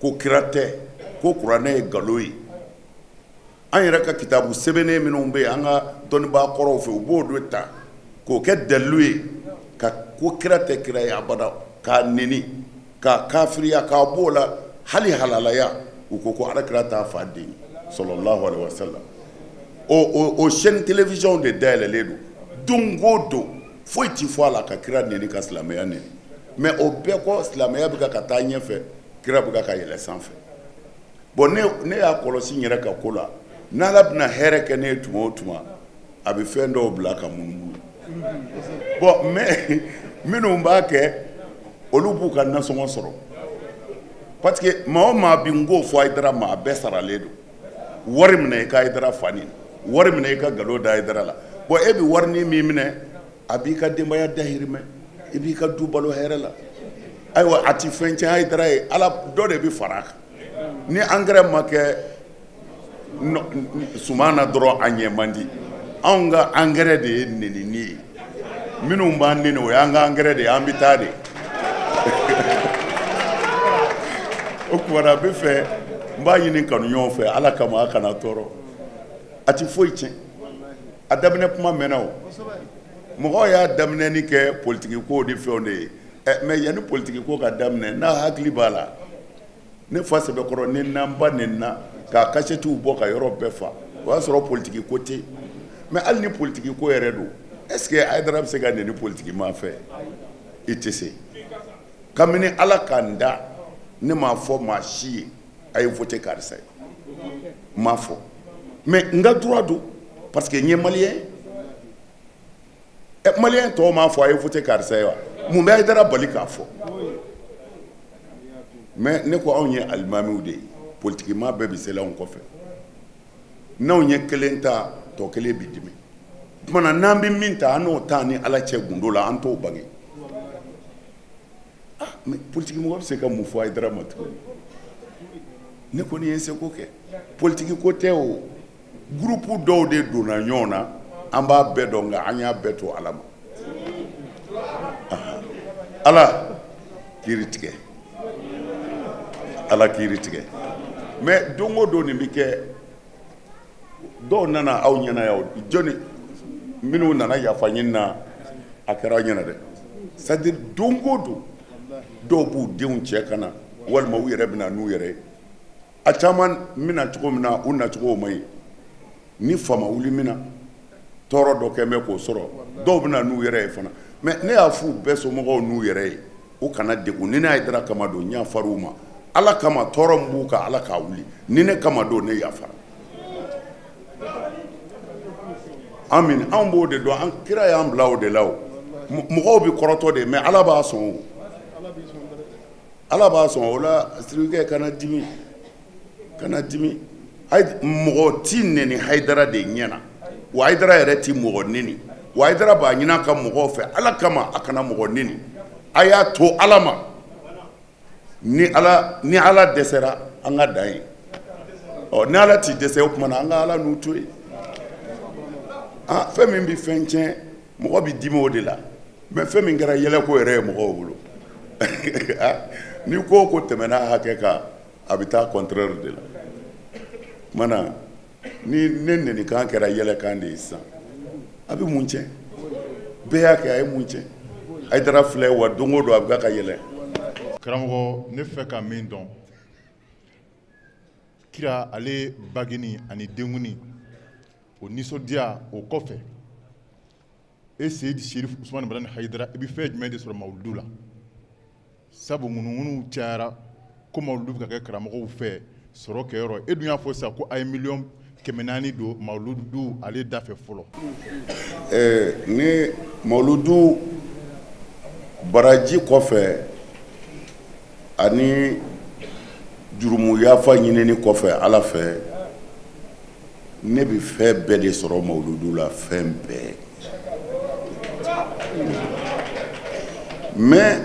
Ko kira tɛ, ko kuranɛ ye nkalon ye. An yɛrɛ ka kitabu sɛbɛnnen minnu bɛ yen an ka dɔnnibaa kɔrɔw fɛ, u b'o de ta k'o kɛ dalilu ye ka ko kira tɛ kira ye abada, k'a neni, k'a kafiriya, k'a b'o la hali halalaya, u ko ko ala kira t'a fa den ye sallallahu alaihi wa sallam. O chaîne télévision de dayɛlɛlen don o don, foyi ti fɔ a la ka kira neni, ka silamɛya neni. Mais o bɛɛ kɔ, silamɛya bɛ ka taa ɲɛfɛ, kira bɛ ka yɛlɛ sanfɛ. Bon, ne y'a kɔlɔsi n yɛrɛ ka ko la, n'Ala bɛna hɛrɛ kɛ ne ye tuma o tuma, a bɛ fɛn dɔw bila ka munumunu. Bon, mais minnu b'a kɛ, olu b'u ka nasɔngɔ sɔrɔ. Parce que maa o maa bi n k'o fɔ Hayidara ma, a bɛɛ saralen don. Wari minɛ i ka Hayidara fa nin, wari minɛ i ka nkalon da Hayidara la. Bon, e bɛ warinin min minɛ, a b'i ka denbaya dahirimɛ, i b'i ka du balo hɛrɛ la. Ayiwa, a ti fɛn tiɲɛ Hayidara ye, Ala dɔ de bɛ fara a kan. Ni engrais ma kɛ suman na dɔrɔn, a ɲɛ man di. Anw ka engrais de ye nenini ye. Minnu b'an neni, o y'an ka engrais de ye, an bɛ taa de. O tuma na, n bɛ fɛ, n b'a ɲini kanuɲɔgɔnw fɛ, Ala kama a kana tɔɔrɔ. A ti foyi tiɲɛ. A daminɛ kuma mɛnna o. Mɔgɔw y'a daminɛni kɛ politiki ko ni fɛnw de ye. Mais yanni politiki ko ka daminɛ, n'a hakili b'a la, ne fa sɛbɛkɔrɔ ni n'an ba neni na k'a kasɛtiw bɔ ka yɔrɔ bɛɛ fa, o y'a sɔrɔ politiki ko tɛ. Mais hali ni politiki ko yɛrɛ don, est ce que Hayidara bɛ se ka neni politiki maa fɛ? I tɛ se. Kabini Ala k'an da, ne m'a fɔ maa si ye a ye voté karisa ye, n m'a fɔ. Mais n ka droit don, parce que n ye malien ye. Malien tɔw m'a fɔ a ye voté karisa ye wa? Mun bɛ Hayidara bali k'a fɔ? Mais ne ko anw ye alimamiw de ye, politiki maa bɛɛ bɛ seli anw kɔfɛ. N'anw ye kelen ta, tɔ kelen bɛ dimi. O tuma na, n'an bɛ min ta, an n'o ta ni Ala cɛ gundo la, an t'o bange. Ah, mais politiki mɔgɔ bɛ se ka mun fɔ Hayidara ma tuguni? Ne kɔni ye n seko kɛ. Politiki ko tɛ o. Groupe dɔw de donna ɲɔgɔn na, an b'a bɛɛ dɔn, nka an y'a bɛɛ to Ala ma. Ala kiiri tigɛ, Ala kiiri tigɛ. Mais don o don nin bɛ kɛ, dɔw nana aw ɲɛna yan, jɔnni minnu nana yafa ɲini na, a kɛra aw ɲɛna dɛ. C'est à dire don o don, dɔw b'u denw cɛ ka na, walima u yɛrɛ bɛ na n'u yɛrɛ ye. A caman bɛna cogo min na, u nacogo man ɲi. Ni fama wuli min na, tɔɔrɔ dɔ kɛ bɛ k'o sɔrɔ, dɔw bɛ na n'u yɛrɛ ye fana. Mais ne y'a f'u bɛɛ somɔgɔw n'u yɛrɛ ye, u kana degun. Ni ne Hayidara kama don, n yafar'u ma. Ala kama tɔɔrɔ min b'u kan, Ala k'a wuli. Ni ne kama don, ne yafara. Amin. Anw b'o de dɔn, an kira y'an bila o de la o. Mɔgɔw bɛ kɔrɔtɔ de, mais Ala b'a sɔn o. Ala b'a sɔn o la. Sirikɛ, kana dimi, kana dimi. Mɔgɔ ti neni Hayidara de ɲɛna, wa Hayidara yɛrɛ ti mɔgɔ neni. Wa Hayidara b'a ɲini a ka mɔgɔw fɛ, Ala kama a kana mɔgɔ neni. A y'a to Ala ma. Ni Ala dɛsɛra, an ka dan ye. Ɔ, ni Ala t'i dɛsɛ, o tuma na an ka Ala n'u to yen. Ah, fɛn min bɛ fɛn tiɲɛ, mɔgɔ bɛ dimi o de la. Mais fɛn min kɛra yɛlɛko yɛrɛ ye mɔgɔw bolo, ni ko o ko tɛmɛna hakɛ kan, a bɛ taa contraire de la. Mana ni ne nenikan kɛra yɛlɛkan de ye sisan, a bɛ mun tiɲɛ? Bɛɛ y'a kɛ, a ye mun tiɲɛ? Hayidara filɛ wa, don o don a bɛ ka yɛlɛ. Karamɔgɔ, ne fɛ ka min dɔn, kira ale bagini ani denkuni o nisɔndiya, o kɔfɛ e Seyidi Serif Usumani Madani Hayidara, i bɛ fɛn jumɛn de sɔrɔ mawuludu la? Sabu ŋunuŋunuw cayara ko mawuludu bɛ ka kɛ karamɔgɔw fɛ sɔrɔ kɛyɔrɔ. E dun y'a fɔ sisan ko a ye 400 miliyɔn don mawuludu ale da fɛ fɔlɔ. Ni mawuludu baraji kɔfɛ ani jurumu yafa ɲinini kɔfɛ Ala fɛ, ne bɛ fɛn bɛɛ de sɔrɔ mawuludu la, fɛn bɛɛ. Mais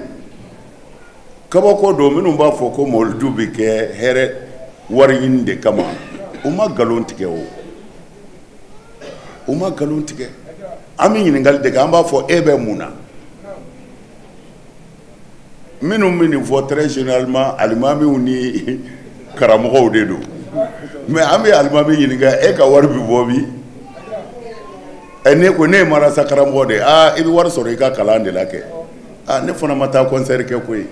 kabako don, minnu b'a fɔ ko mawuludu bɛ kɛ hɛrɛ wari ɲini de kama, u ma nkalon tigɛ o, u ma nkalon tigɛ. An bɛ ɲininkali de kɛ, an b'a fɔ e bɛ mun na? Minnu bɛ nin fɔ, très généralement alimamiw ni karamɔgɔw de don. Mais an bɛ alimami ɲininka, e ka wari bɛ bɔ min? Ɛ, ne ko ne ye marasa karamɔgɔ de ye. Aa, i bɛ wari sɔrɔ i ka kalan de la kɛ. Aa, ne fana ma taa concert kɛ koyi.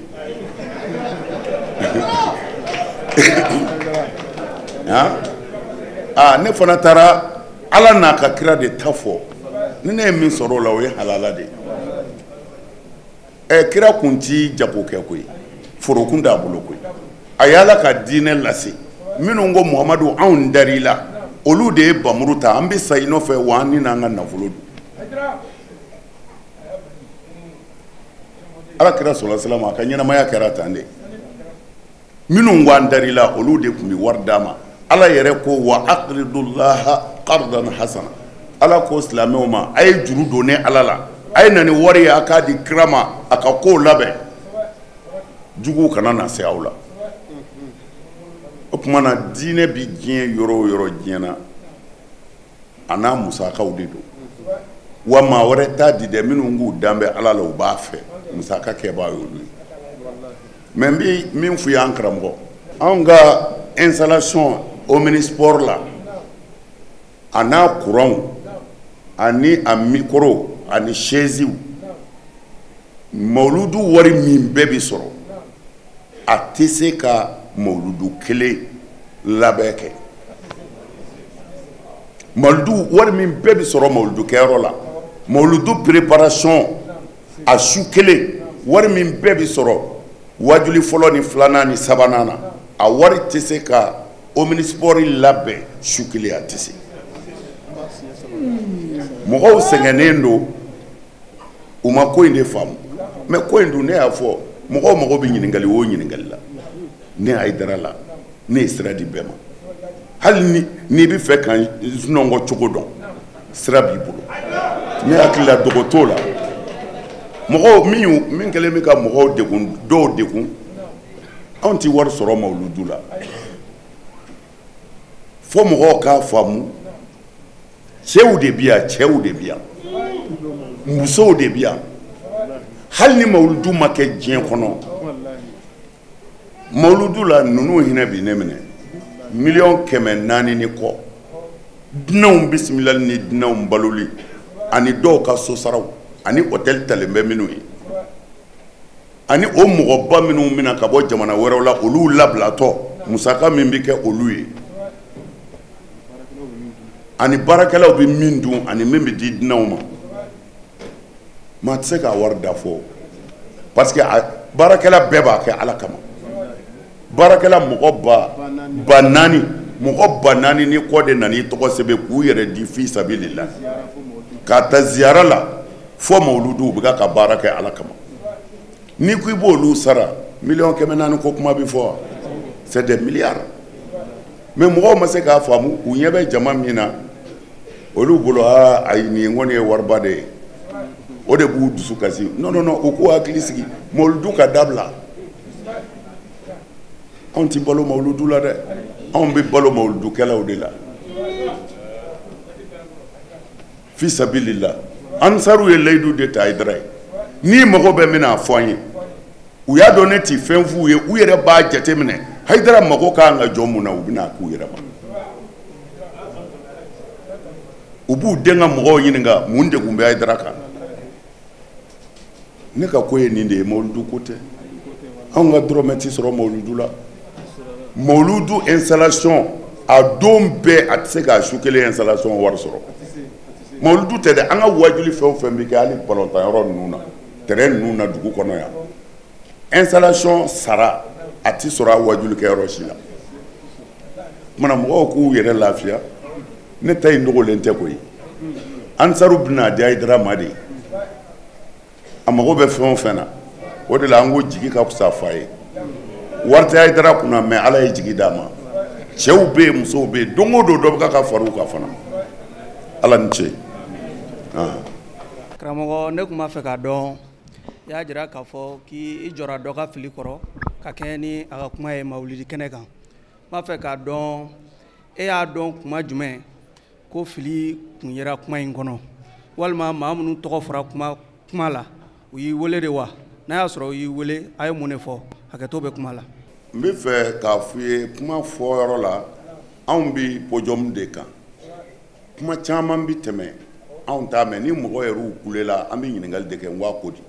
Aa, ne fana taara Ala n'a ka kira de ta fɔ. Ni ne ye min sɔrɔ o la, o ye halala de ye. Ɛ, kira kun ti jago kɛ koyi, foro kun t'a bolo koyi. A ye Ala ka diinɛ lase. Minnu ko Muhamadu anw dar'i la, olu de ye bamuru ta, an bɛ sa i nɔfɛ wa an ni n'an ka nafolo don. Ala kira sɔlɔ salam, a ka ɲɛnamaya kɛra tan de. Minnu ko an dar'i la, olu de tun bɛ wari d'a ma. Ala yɛrɛ ko wa aqridullaha qardan hasana. Ala ko silamɛw ma, a ye juru don ne Ala la, a ye na ni wari ye, a k'a di kira ma, a ka kow labɛn, juguw kana na se aw la. O tuma na diinɛ bi diɲɛ yɔrɔ o yɔrɔ diɲɛ na, a n'a musakaw de don. Wa maa wɛrɛ t'a di dɛ, minnu k'u dan bɛ Ala la, u b'a fɛ musaka kɛbaa y'olu ye. Mais n bɛ min f'u ye, an karamɔgɔ, anw ka installation omnisport la, a n'a courant ani a micro ani chaise, mawuludu wari min bɛɛ bɛ sɔrɔ, a tɛ se ka mawuludu kelen labɛn kɛ. Mawuludu wari min bɛɛ bɛ sɔrɔ mawuludu kɛyɔrɔ la, mawuludu préparation a su kelen wari min bɛɛ bɛ sɔrɔ wajuli fɔlɔ ni filanan ni sabanan na, a wari tɛ se ka omnisport labɛn su kelen, a tɛ se. Mɔgɔw sɛgɛnnen don, u ma ko in de faamu. Mais ko in dun, ne y'a fɔ, mɔgɔw mago bɛ ɲininkali o ɲininkali la, ne Hayidara la, ne ye sira di bɛɛ ma. Hali ni n'i bɛ fɛ ka sunɔgɔ cogo dɔn, sira b'i bolo. Ne hakili la dogo t'o la. Mɔgɔw min kɛlen bɛ ka mɔgɔw degun, dɔw degun, anw tɛ wari sɔrɔ mawuludu la. Fo mɔgɔw k'a faamu, cɛw de bi yan, cɛw de bi yan, musow de bi yan. Hali ni mawuludu ma kɛ diɲɛ kɔnɔ, mawuludu la ninnu hinɛ bi ne minɛ. 400 miliyɔn ni kɔ, dunanw bisimilali ni dunanw baloli ani dɔw ka sosaraw ani hôtel talen bɛ minnu ye, ani o mɔgɔba minnu bɛna ka bɔ jamana wɛrɛw la, olu labilatɔ musaka min bɛ kɛ olu ye, ani baarakɛlaw bɛ min dun, ani min bɛ di dunanw ma, maa tɛ se k'a wari da fɔ, parce que baarakɛla bɛɛ b'a kɛ Ala kama. Baarakɛla mɔgɔ ba 4000, mɔgɔ 4000 ni kɔ de nana i tɔgɔ sɛbɛn k'u yɛrɛ di fi sabilillah, k'a ta ziyara la fo mawuludu, u bɛ ka baara kɛ Ala kama. N'i ko i b'olu sara, 400 miliyɔn ko kuma bɛ fɔ wa? C'est des milliards. Mais mɔgɔw ma se k'a faamu, u ɲɛ bɛ jama min na olu bolo, aa ayi, nin kɔni ye wariba de ye, o de b'u dusu kasi. Non, non, non, u k'u hakili sigi, mawuludu ka dabila. Anw ti balo mawuludu la dɛ, anw bɛ balo mawuludukɛlaw de la fi sabilillah. Ansaru ye layidu de ta Hayidara ye, n'i mago bɛ min na, a fɔ an ye. U y'a dɔn ne ti fɛn f'u ye, u yɛrɛ b'a jateminɛ Hayidara mago kan ka jɔ mun na, u bɛna k'u yɛrɛ ma. U b'u den ka mɔgɔw ɲininka mun degun bɛ Hayidara kan. Ne ka ko ye nin de ye, mawuludu ko tɛ. Anw ka dɔrɔmɛ ti sɔrɔ mawuludu la. Mawuludu installation a don bɛɛ, a tɛ se k'a su kelen installation wari sɔrɔ. Mawuludu tɛ dɛ, an ka wajuli fɛn o fɛn bɛ kɛ, hali balontan yɔrɔ ninnu na, terrain ninnu na dugu kɔnɔ yan, installation sara a ti sɔrɔ a wajuli kɛyɔrɔ si la. Kumana mɔgɔw k'u yɛrɛ lafiya, ne ta in dogolen tɛ koyi. Ansaru bɛna di Hayidara ma de, a mago bɛ fɛn o fɛn na. O de la an ko jigi ka fisa fa ye. Wari tɛ Hayidara kunna, mais Ala ye jigi d'a ma. Cɛw bɛ yen, musow bɛ yen, don o don dɔ bɛ ka far'u kan fana. Ala ni ce. Karamɔgɔ, ne tun b'a fɛ k'a dɔn, i y'a jira k'a fɔ k'i jɔra dɔ ka fili kɔrɔ ka kɛɲɛ ni a ka kuma ye mawulidi kɛnɛ kan. N b'a fɛ k'a dɔn, e y'a dɔn kuma jumɛn ko fili kun yera kuma in kɔnɔ, walima maa minnu tɔgɔ fɔra kuma la, u y'i wele de wa? N'a y'a sɔrɔ u y'i wele, a ye mun de fɔ? Hakɛto bɛ kuma la. N bɛ fɛ k'a f'i ye, kuma fɔyɔrɔ la, anw bɛ podium de kan. Kuma caman bɛ tɛmɛ, anw t'a mɛn. Ni mɔgɔ yɛrɛw kulela, an bɛ ɲininkali de kɛ, n ko a ko di?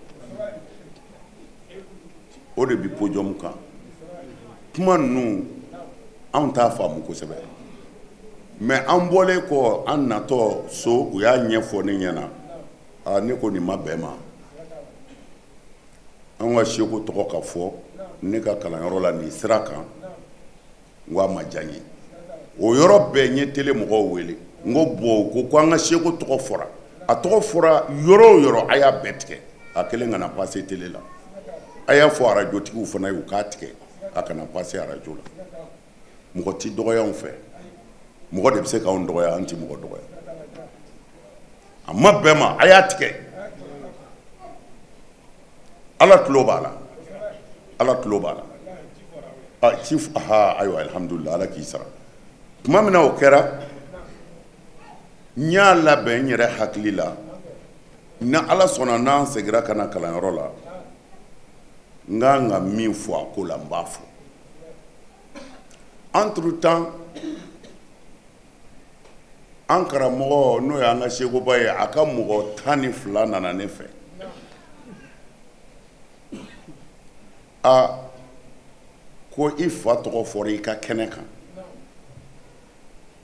O de bɛ podium kan. Kuma ninnu anw t'a faamu kosɛbɛ, mais an bɔlen kɔ, an natɔ so, u y'a ɲɛfɔ ne ɲɛna. Aa, ne ko nin ma bɛn ma. An ka seko tɔgɔ ka fɔ ne ka kalanyɔrɔ la nin sira kan, n ko a ma diya n ye. O yɔrɔ bɛɛ n ye télé mɔgɔw wele, n ko bon, u ko an ka seko tɔgɔ fɔra, a tɔgɔ fɔra yɔrɔ o yɔrɔ, a y'a bɛɛ tigɛ, a kelen kana passer télé la. A y'a fɔ arajotigiw fana ye, u k'a tigɛ, a kana passer arajo la. Mɔgɔ ti dɔgɔya anw fɛ, mɔgɔ de bɛ se k'anw dɔgɔya, an ti mɔgɔ dɔgɔya. A ma bɛn ma, a y'a tigɛ. Ala tulo b'a la, Ala tulo b'a la. A ci, aha, ayiwa, alhamdulillah, Ala k'i sara. Tuma min na o kɛra, n y'a labɛn n yɛrɛ hakili la, ni Ala sɔnna, n'an seginna ka na kalanyɔrɔ la, n kan ka min fɔ a ko la, n b'a fɔ. Entre temps, an karamɔgɔ, n'o y'an ka sekoba ye, a ka mɔgɔ 12 nana ne fɛ. A ko i fa tɔgɔ fɔra i ka kɛnɛ kan,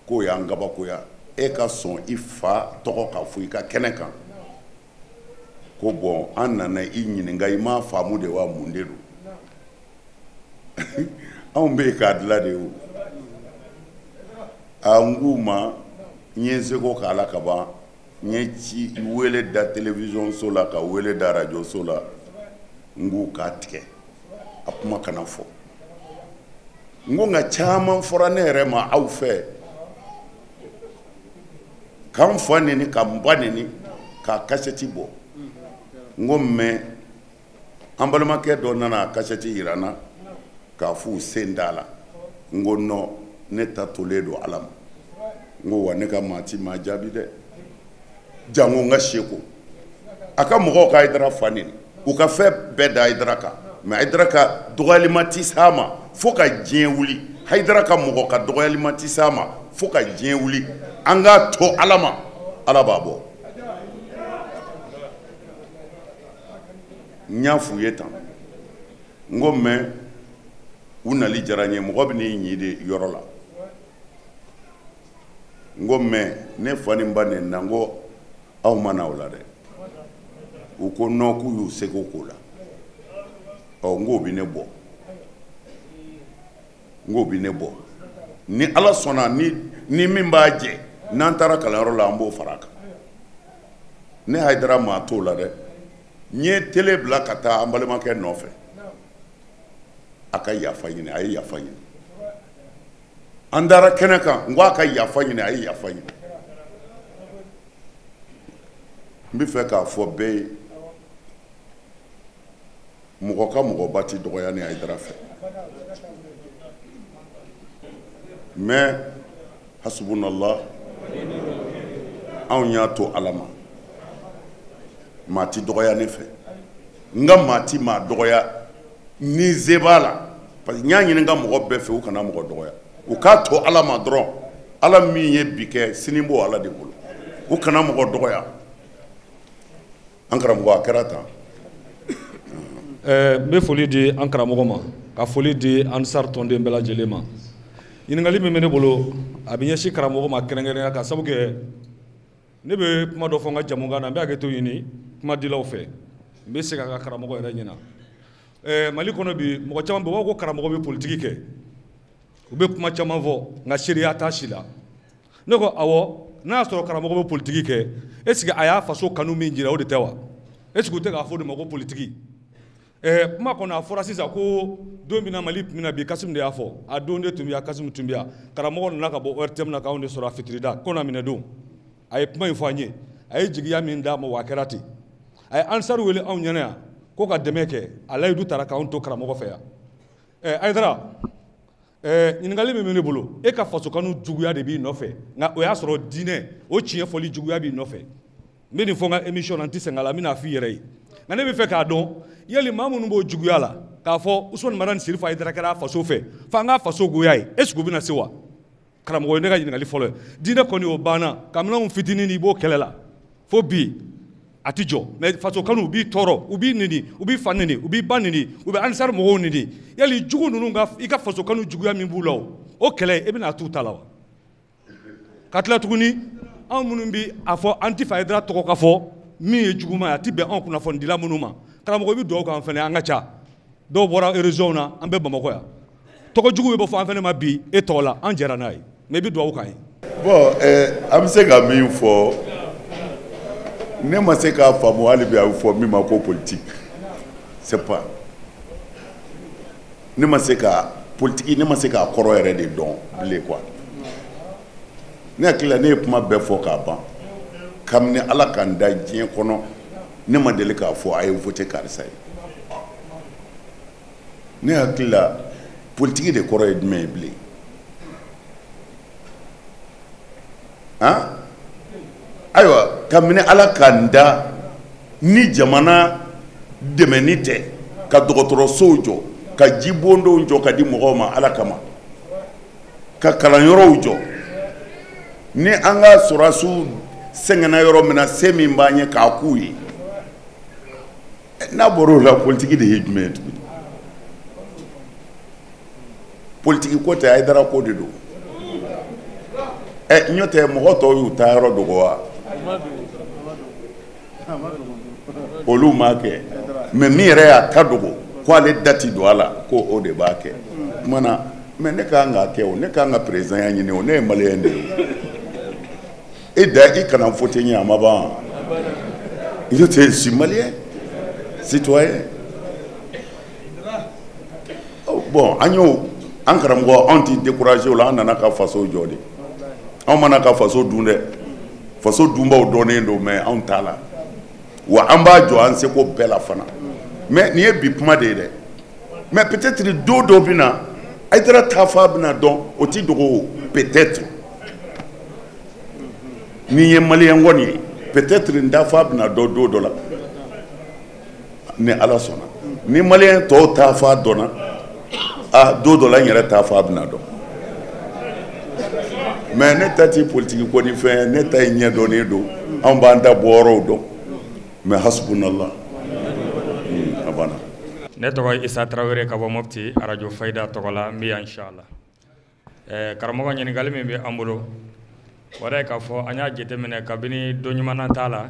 k'o y'an kabakoya, e ka sɔn i fa tɔgɔ ka fɔ i ka kɛnɛ kan. Ko bɔn, an nana i ɲininka, i m'a faamu de wa, mun de don? Anw bɛ yen k'a dilan de ye o. A n k'u ma, n ye n seko k'a la ka ban, n ye ci wele da télévision so la, ka wele da radio so la, n k'u k'a tigɛ, a kuma kana fɔ. N ko nka caman fɔra ne yɛrɛ ma aw fɛ, k'an fa neni, ka n ba neni, k'a kasɛti bɔ. N ko mais an balimakɛ dɔ nana a kasɛti yira n na k'a f'u sen t'a la. N ko non, ne ta tolen don Ala ma. N ko wa ne ka maa ti maa jaabi dɛ, jango n ka seko. A ka mɔgɔw ka Hayidara fa neni, u ka fɛn bɛɛ da Hayidara kan, mais Hayidara ka dɔgɔyalima ti s'a ma fo ka diɲɛ wuli. Hayidara ka mɔgɔ ka dɔgɔyalima ti s'a ma fo ka diɲɛ wuli. An k'a to Ala ma, Ala b'a bɔ. N y'a f'u ye tan, n ko mais u nali diyara n ye, mɔgɔ bɛ n'i ɲi de yɔrɔ la. N ko mais ne fa ni n ba neni na, n ko aw ma na o la dɛ. U ko non, k'u y'u seko k'o la. Ɔ, n k'o bɛ ne bɔ, n k'o bɛ ne bɔ. Ni Ala sɔnna, ni min b'a jɛ, n'an taara kalanyɔrɔ la, an b'o fara a kan. Ne Hayidara maa t'o la dɛ. N ye télé bila ka taa an balimakɛ nɔfɛ, a ka yafa ɲini, a ye yafa ɲini. An taara kɛnɛ kan, n ko a ka yafa ɲini, a ye yafa ɲini. N bɛ fɛ k'a fɔ bɛɛ ye, mɔgɔ ka mɔgɔba ti dɔgɔya ni Hayidara fɛ. Mais hasubunallah, anw y'a to Ala ma. Maa ti dɔgɔya ne fɛ, n ka maa ti maa dɔgɔya ni ze b'a la, parce que n y'a ɲini n ka mɔgɔ bɛɛ fɛ, u kana mɔgɔ dɔgɔya, u k'a to Ala ma dɔrɔn. Ala min ye bi kɛ, sini b'o Ala de bolo, u kana mɔgɔ dɔgɔya. An karamɔgɔ, a kɛra tan. N bɛ foli di an karamɔgɔ ma, ka foli di Ansar tɔnden bɛɛ lajɛlen ma. Ɲininkali min bɛ ne bolo, a bɛ ɲɛsin karamɔgɔ ma kɛrɛnkɛrɛnnenya ka sabu kɛ ne bɛ kuma dɔ fɔ n ka jamukan na, n bɛ hakɛto ɲini kumadilaw fɛ, n bɛ segin a ka karamɔgɔ yɛrɛ ɲɛna. Mali kɔnɔ bi, mɔgɔ caman bɛ, u b'a fɔ ko karamɔgɔ bɛ politiki kɛ, u bɛ kuma caman fɔ, nka seereya t'a si la. Ne ko awɔ, n'a y'a sɔrɔ karamɔgɔ bɛ politiki kɛ, est ce que a y'a faso kanu min jira, o de tɛ wa? Est ce que u tɛ k'a fɔ o de ma ko politiki? Kuma kɔnɔ a fɔra sisan ko don min na Mali tun bɛ na bi, Kasimu de y'a fɔ, a don de tun bɛ yan, Kasimu tun bɛ yan, karamɔgɔ nana ka bɔ ORTM na k'anw de sɔrɔ a fitirida ko na minɛ don. A ye kuma in fɔ an ye, a ye jigiya min d'a ma, wa a kɛra ten. A ye Ansar wele anw ɲɛna yan ko ka dɛmɛ kɛ, a layidu taara k'anw to karamɔgɔ fɛ yan. Hayidara, ɲininkali min bɛ ne bolo, e ka fasokanu juguya de b'i nɔfɛ, nka o y'a sɔrɔ diinɛ o tiɲɛ fɔli juguya b'i nɔfɛ. N bɛ nin fɔ n ka émission na, n tɛ sɛgɛn a la, n bɛna f'i yɛrɛ ye. Nka ne bɛ fɛ k'a dɔn, yali maa minnu b'o juguya la k'a fɔ Usumani Madani Sirifu Hayidara kɛra a faso fɛ, f'an k'a faso goya ye, est ce que u bɛna se wa? Karamɔgɔ ye ne ka ɲininkali fɔlɔ ye. Diinɛ kɔni o banna, kabini anw fitinin i b'o kɛlɛ la fo bi a tɛ jɔ, mais faso kanu u b'i tɔɔrɔ, u b'i neni, u b'i fa neni, u b'i ba neni, u bɛ Ansar mɔgɔw neni. Yali jugu ninnu ka i ka faso kanu juguya min b'u la, o kɛlɛ e bɛna t'u ta la wa? Ka tila tuguni, anw minnu bɛ a fɔ an tɛ fɛ Hayidara tɔgɔ ka fɔ min ye juguman ye, a tɛ bɛn anw kunnafonidila minnu ma. Karamɔgɔ, i bɛ dugawu k'an fana, an ka ca, dɔw bɔra région na, an bɛ Bamakɔ yan, tɔgɔ jugu bɛ bɔ fɔ an fana ma bi e tɔgɔ la, an jɛra n'a ye, mais i bɛ dugawu k'an ye. Bon, an bɛ se ka min fɔ, ne ma se k'a faamu hali bi a bɛ fɔ min ma ko politique, c'est pas, ne ma se ka politique, ne ma se k'a kɔrɔ yɛrɛ de dɔn bilen quoi. Ne hakili la ne ye kuma bɛɛ fɔ k'a ban. Kabini Ala k'an da diɲɛ kɔnɔ, ne ma deli k'a fɔ a ye voté karisa ye. Ne hakili la politique de kɔrɔ ye jumɛn ye bilen? Han? Ayiwa, kabini Ala k'an da ni jamana dɛmɛni tɛ, ka dɔgɔtɔrɔsow jɔ, ka jibondonw jɔ ka di mɔgɔw ma Ala kama, ka kalanyɔrɔw jɔ, ni an ka sɔrɔdasiw sɛgɛnna yɔrɔ min na, se min b'an ye k'a k'u ye, n'a bɔra o la, politiki de ye jumɛn ye tuguni? Politiki ko tɛ, Hayidara ko de don. N'o tɛ mɔgɔ tɔw y'u ta yɔrɔ dogo wa? Olu m'a kɛ, mais min yɛrɛ y'a ta dogo ko ale da ti don a la, ko o de b'a kɛ. Tuma na, mais ne ka kan k'a kɛ o, ne ka kan ka président ya ɲini o, ne ye maliyɛn de ye. E da i kana voté ɲɛ, a ma ban. Je suis malien, citoyen. Bon, an y'o, an karamɔgɔ, anw ti découragé o la, an nana ka faso jɔ de. Anw mana ka faso dun dɛ, faso dunbaw dɔnnen don, mais anw t'a la. Wa an b'a jɔ an seko bɛɛ la fana. Mais nin ye bi kuma de ye dɛ. Mais peut-être don dɔ bɛ na, Hayidara tafa bɛna dɔn, o ti dogo o, peut-être. Ni ye maliyɛn kɔni ye, peut-être n tafa bɛna dɔn don dɔ la, ni Ala sɔnna. Ni maliyɛn tɔw tafa dɔnna, a don dɔ la n yɛrɛ tafa bɛna dɔn. Mais ne ta ti politiki ko ni fɛn ye, ne ta ye ɲɛ dɔnnen don, anw b'an ta bɔyɔrɔw dɔn. Mais hasbunallah, a banna. Ne tɔgɔ ye Isa Tarawele ka bɔ Mopti, arajo Fayida tɔgɔ la, n bɛ yan inchallah. Karamɔgɔ, ɲininkali min bɛ an bolo, o de ye k'a fɔ an y'a jateminɛ kabini don ɲuman t'a la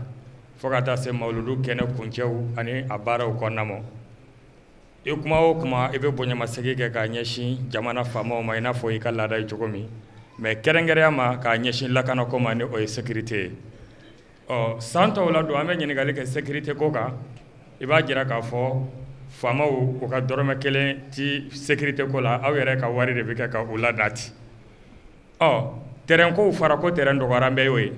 fo ka taa se mawuludu kɛnɛ kuncɛw ani a baaraw kɔnɔna ma. I kuma o kuma, i bɛ bonyamasegin kɛ k'a ɲɛsin jamana faamaw ma, i n'a fɔ i ka laada ye cogo min, mais kɛrɛnkɛrɛnya ma k'a ɲɛsin lakanako ma, ni o ye sécurité ye. Ɔ, san tɔw la don, an bɛ ɲininkali kɛ sécurité ko kan, i b'a jira k'a fɔ faamaw u ka dɔrɔmɛ kelen ti sécurité ko la, aw yɛrɛ ka wari de bɛ kɛ ka u ladati. Ɔ, terrain kow fara ko terrain dɔgɔyara, an bɛɛ y'o ye,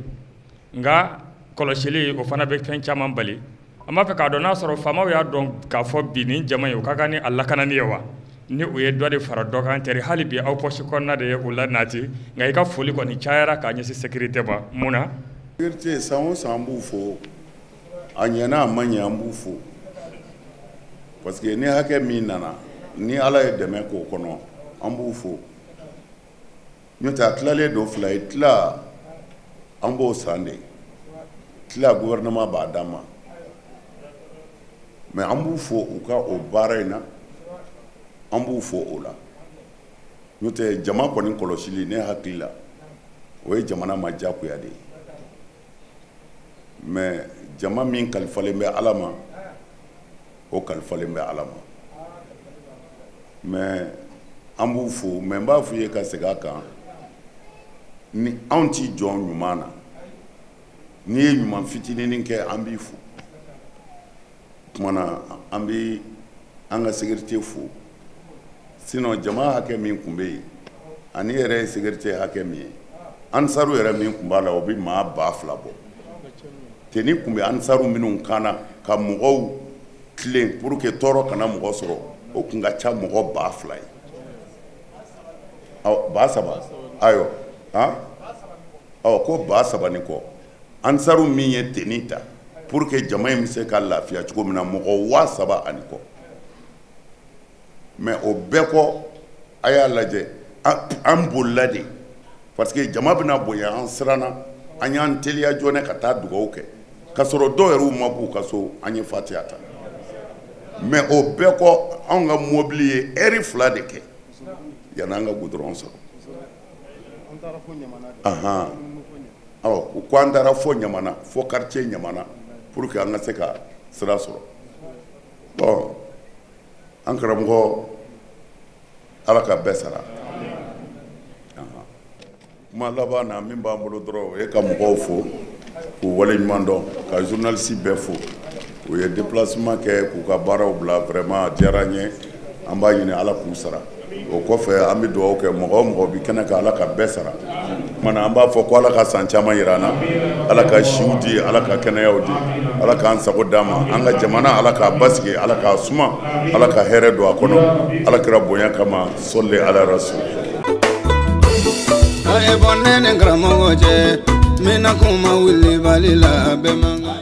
nka kɔlɔsili o fana bɛ fɛn caman bali. An b'a fɛ k'a dɔn n'a sɔrɔ faamaw y'a dɔn k'a fɔ bi nin jama in u ka kan ni a lakanani ye wa? Ni u ye dɔ de fara dɔ kan teri, hali bi aw poche kɔnɔna de ye u la nati, nka i ka foli kɔni cayara k'a ɲɛsin sécurité ma, mun na? Sécurité, san o san an b'u fo, a ɲɛna a ma ɲɛ an b'u fo, parce que ni hakɛ min nana, ni Ala ye dɛmɛ k'o kɔnɔ, an b'u fo. N'o tɛ a tilalen don fila ye, tila an b'o san de, tila gouvernement b'a d'an ma. Mais an b'u fo u ka o baara in na, an b'u fo o la. N'o tɛ jama kɔni kɔlɔsili, ne hakili la, o ye jamana ma diyagoya de ye. Mais jama min kalifalen bɛ Ala ma, o kalifalen bɛ Ala ma. Mais an b'u fo, mais n b'a f'u ye ka segin a kan, ni anw ti jɔn ɲuman na, n'i ye ɲuman fitininin kɛ, an b'i fo. Tuma na an bɛ an ka sécurité fo. Sinon jama hakɛ min tun bɛ yen, ani yɛrɛ ye sécurité hakɛ min ye, ansaru yɛrɛ min tun b'a la, o bɛ maa 2000 bɔ. Tenue tun bɛ ansaru minnu kan na ka mɔgɔw tilen pour que tɔɔrɔ kana mɔgɔ sɔrɔ, o tun ka ca mɔgɔ 2000 ye. Awɔ, 3000, ayiwa, han, ɔ ko 3000 ni kɔ. Ansaru min ye tenue ta pour que jama in bɛ se ka lafiya cogo min na, mɔgɔ 3000 ani kɔ. Mais o bɛɛ kɔ, a y'a lajɛ, an bolila de, parce que jama bɛna bonya, an siranna, an y'an teliya joona ka taa dugawu kɛ, k'a sɔrɔ dɔw yɛrɛw ma b'u ka so, an ye fatiya ta. Mais o bɛɛ kɔ, anw ka mobili ye heure 2 de kɛ yanni an ka goudron sɔrɔ. Ahan, ɔ ko an taara fo Ɲamana, fo quartier Ɲamana, pour que an ka se ka sira sɔrɔ. Bon, an karamɔgɔ, Ala ka bɛɛ sara. Kuma laban na min b'an bolo dɔrɔn, o ye ka mɔgɔw fo k'u waleɲuman dɔn, ka journaliste bɛɛ fo. U ye déplacement kɛ k'u ka baaraw bila, vraiment a diyara an ye. An b'a ɲini Ala k'u sara. O kɔfɛ, an bɛ dugawu kɛ mɔgɔ o mɔgɔ bi kɛnɛ kan, Ala ka bɛɛ sara. Tuma na an b'a fɔ ko Ala ka san caman yira an na, Ala ka siw di, Ala ka kɛnɛyaw di, Ala k'an sago d'an ma. An ka jamana, Ala k'a basigi, Ala k'a suma, Ala ka hɛrɛ don a kɔnɔ, Ala kira bonya kama, sɔli ala rasul. A ye bɔ ne ni karamɔgɔ cɛ, n bɛna kuma wulibali la bɛɛ man kan.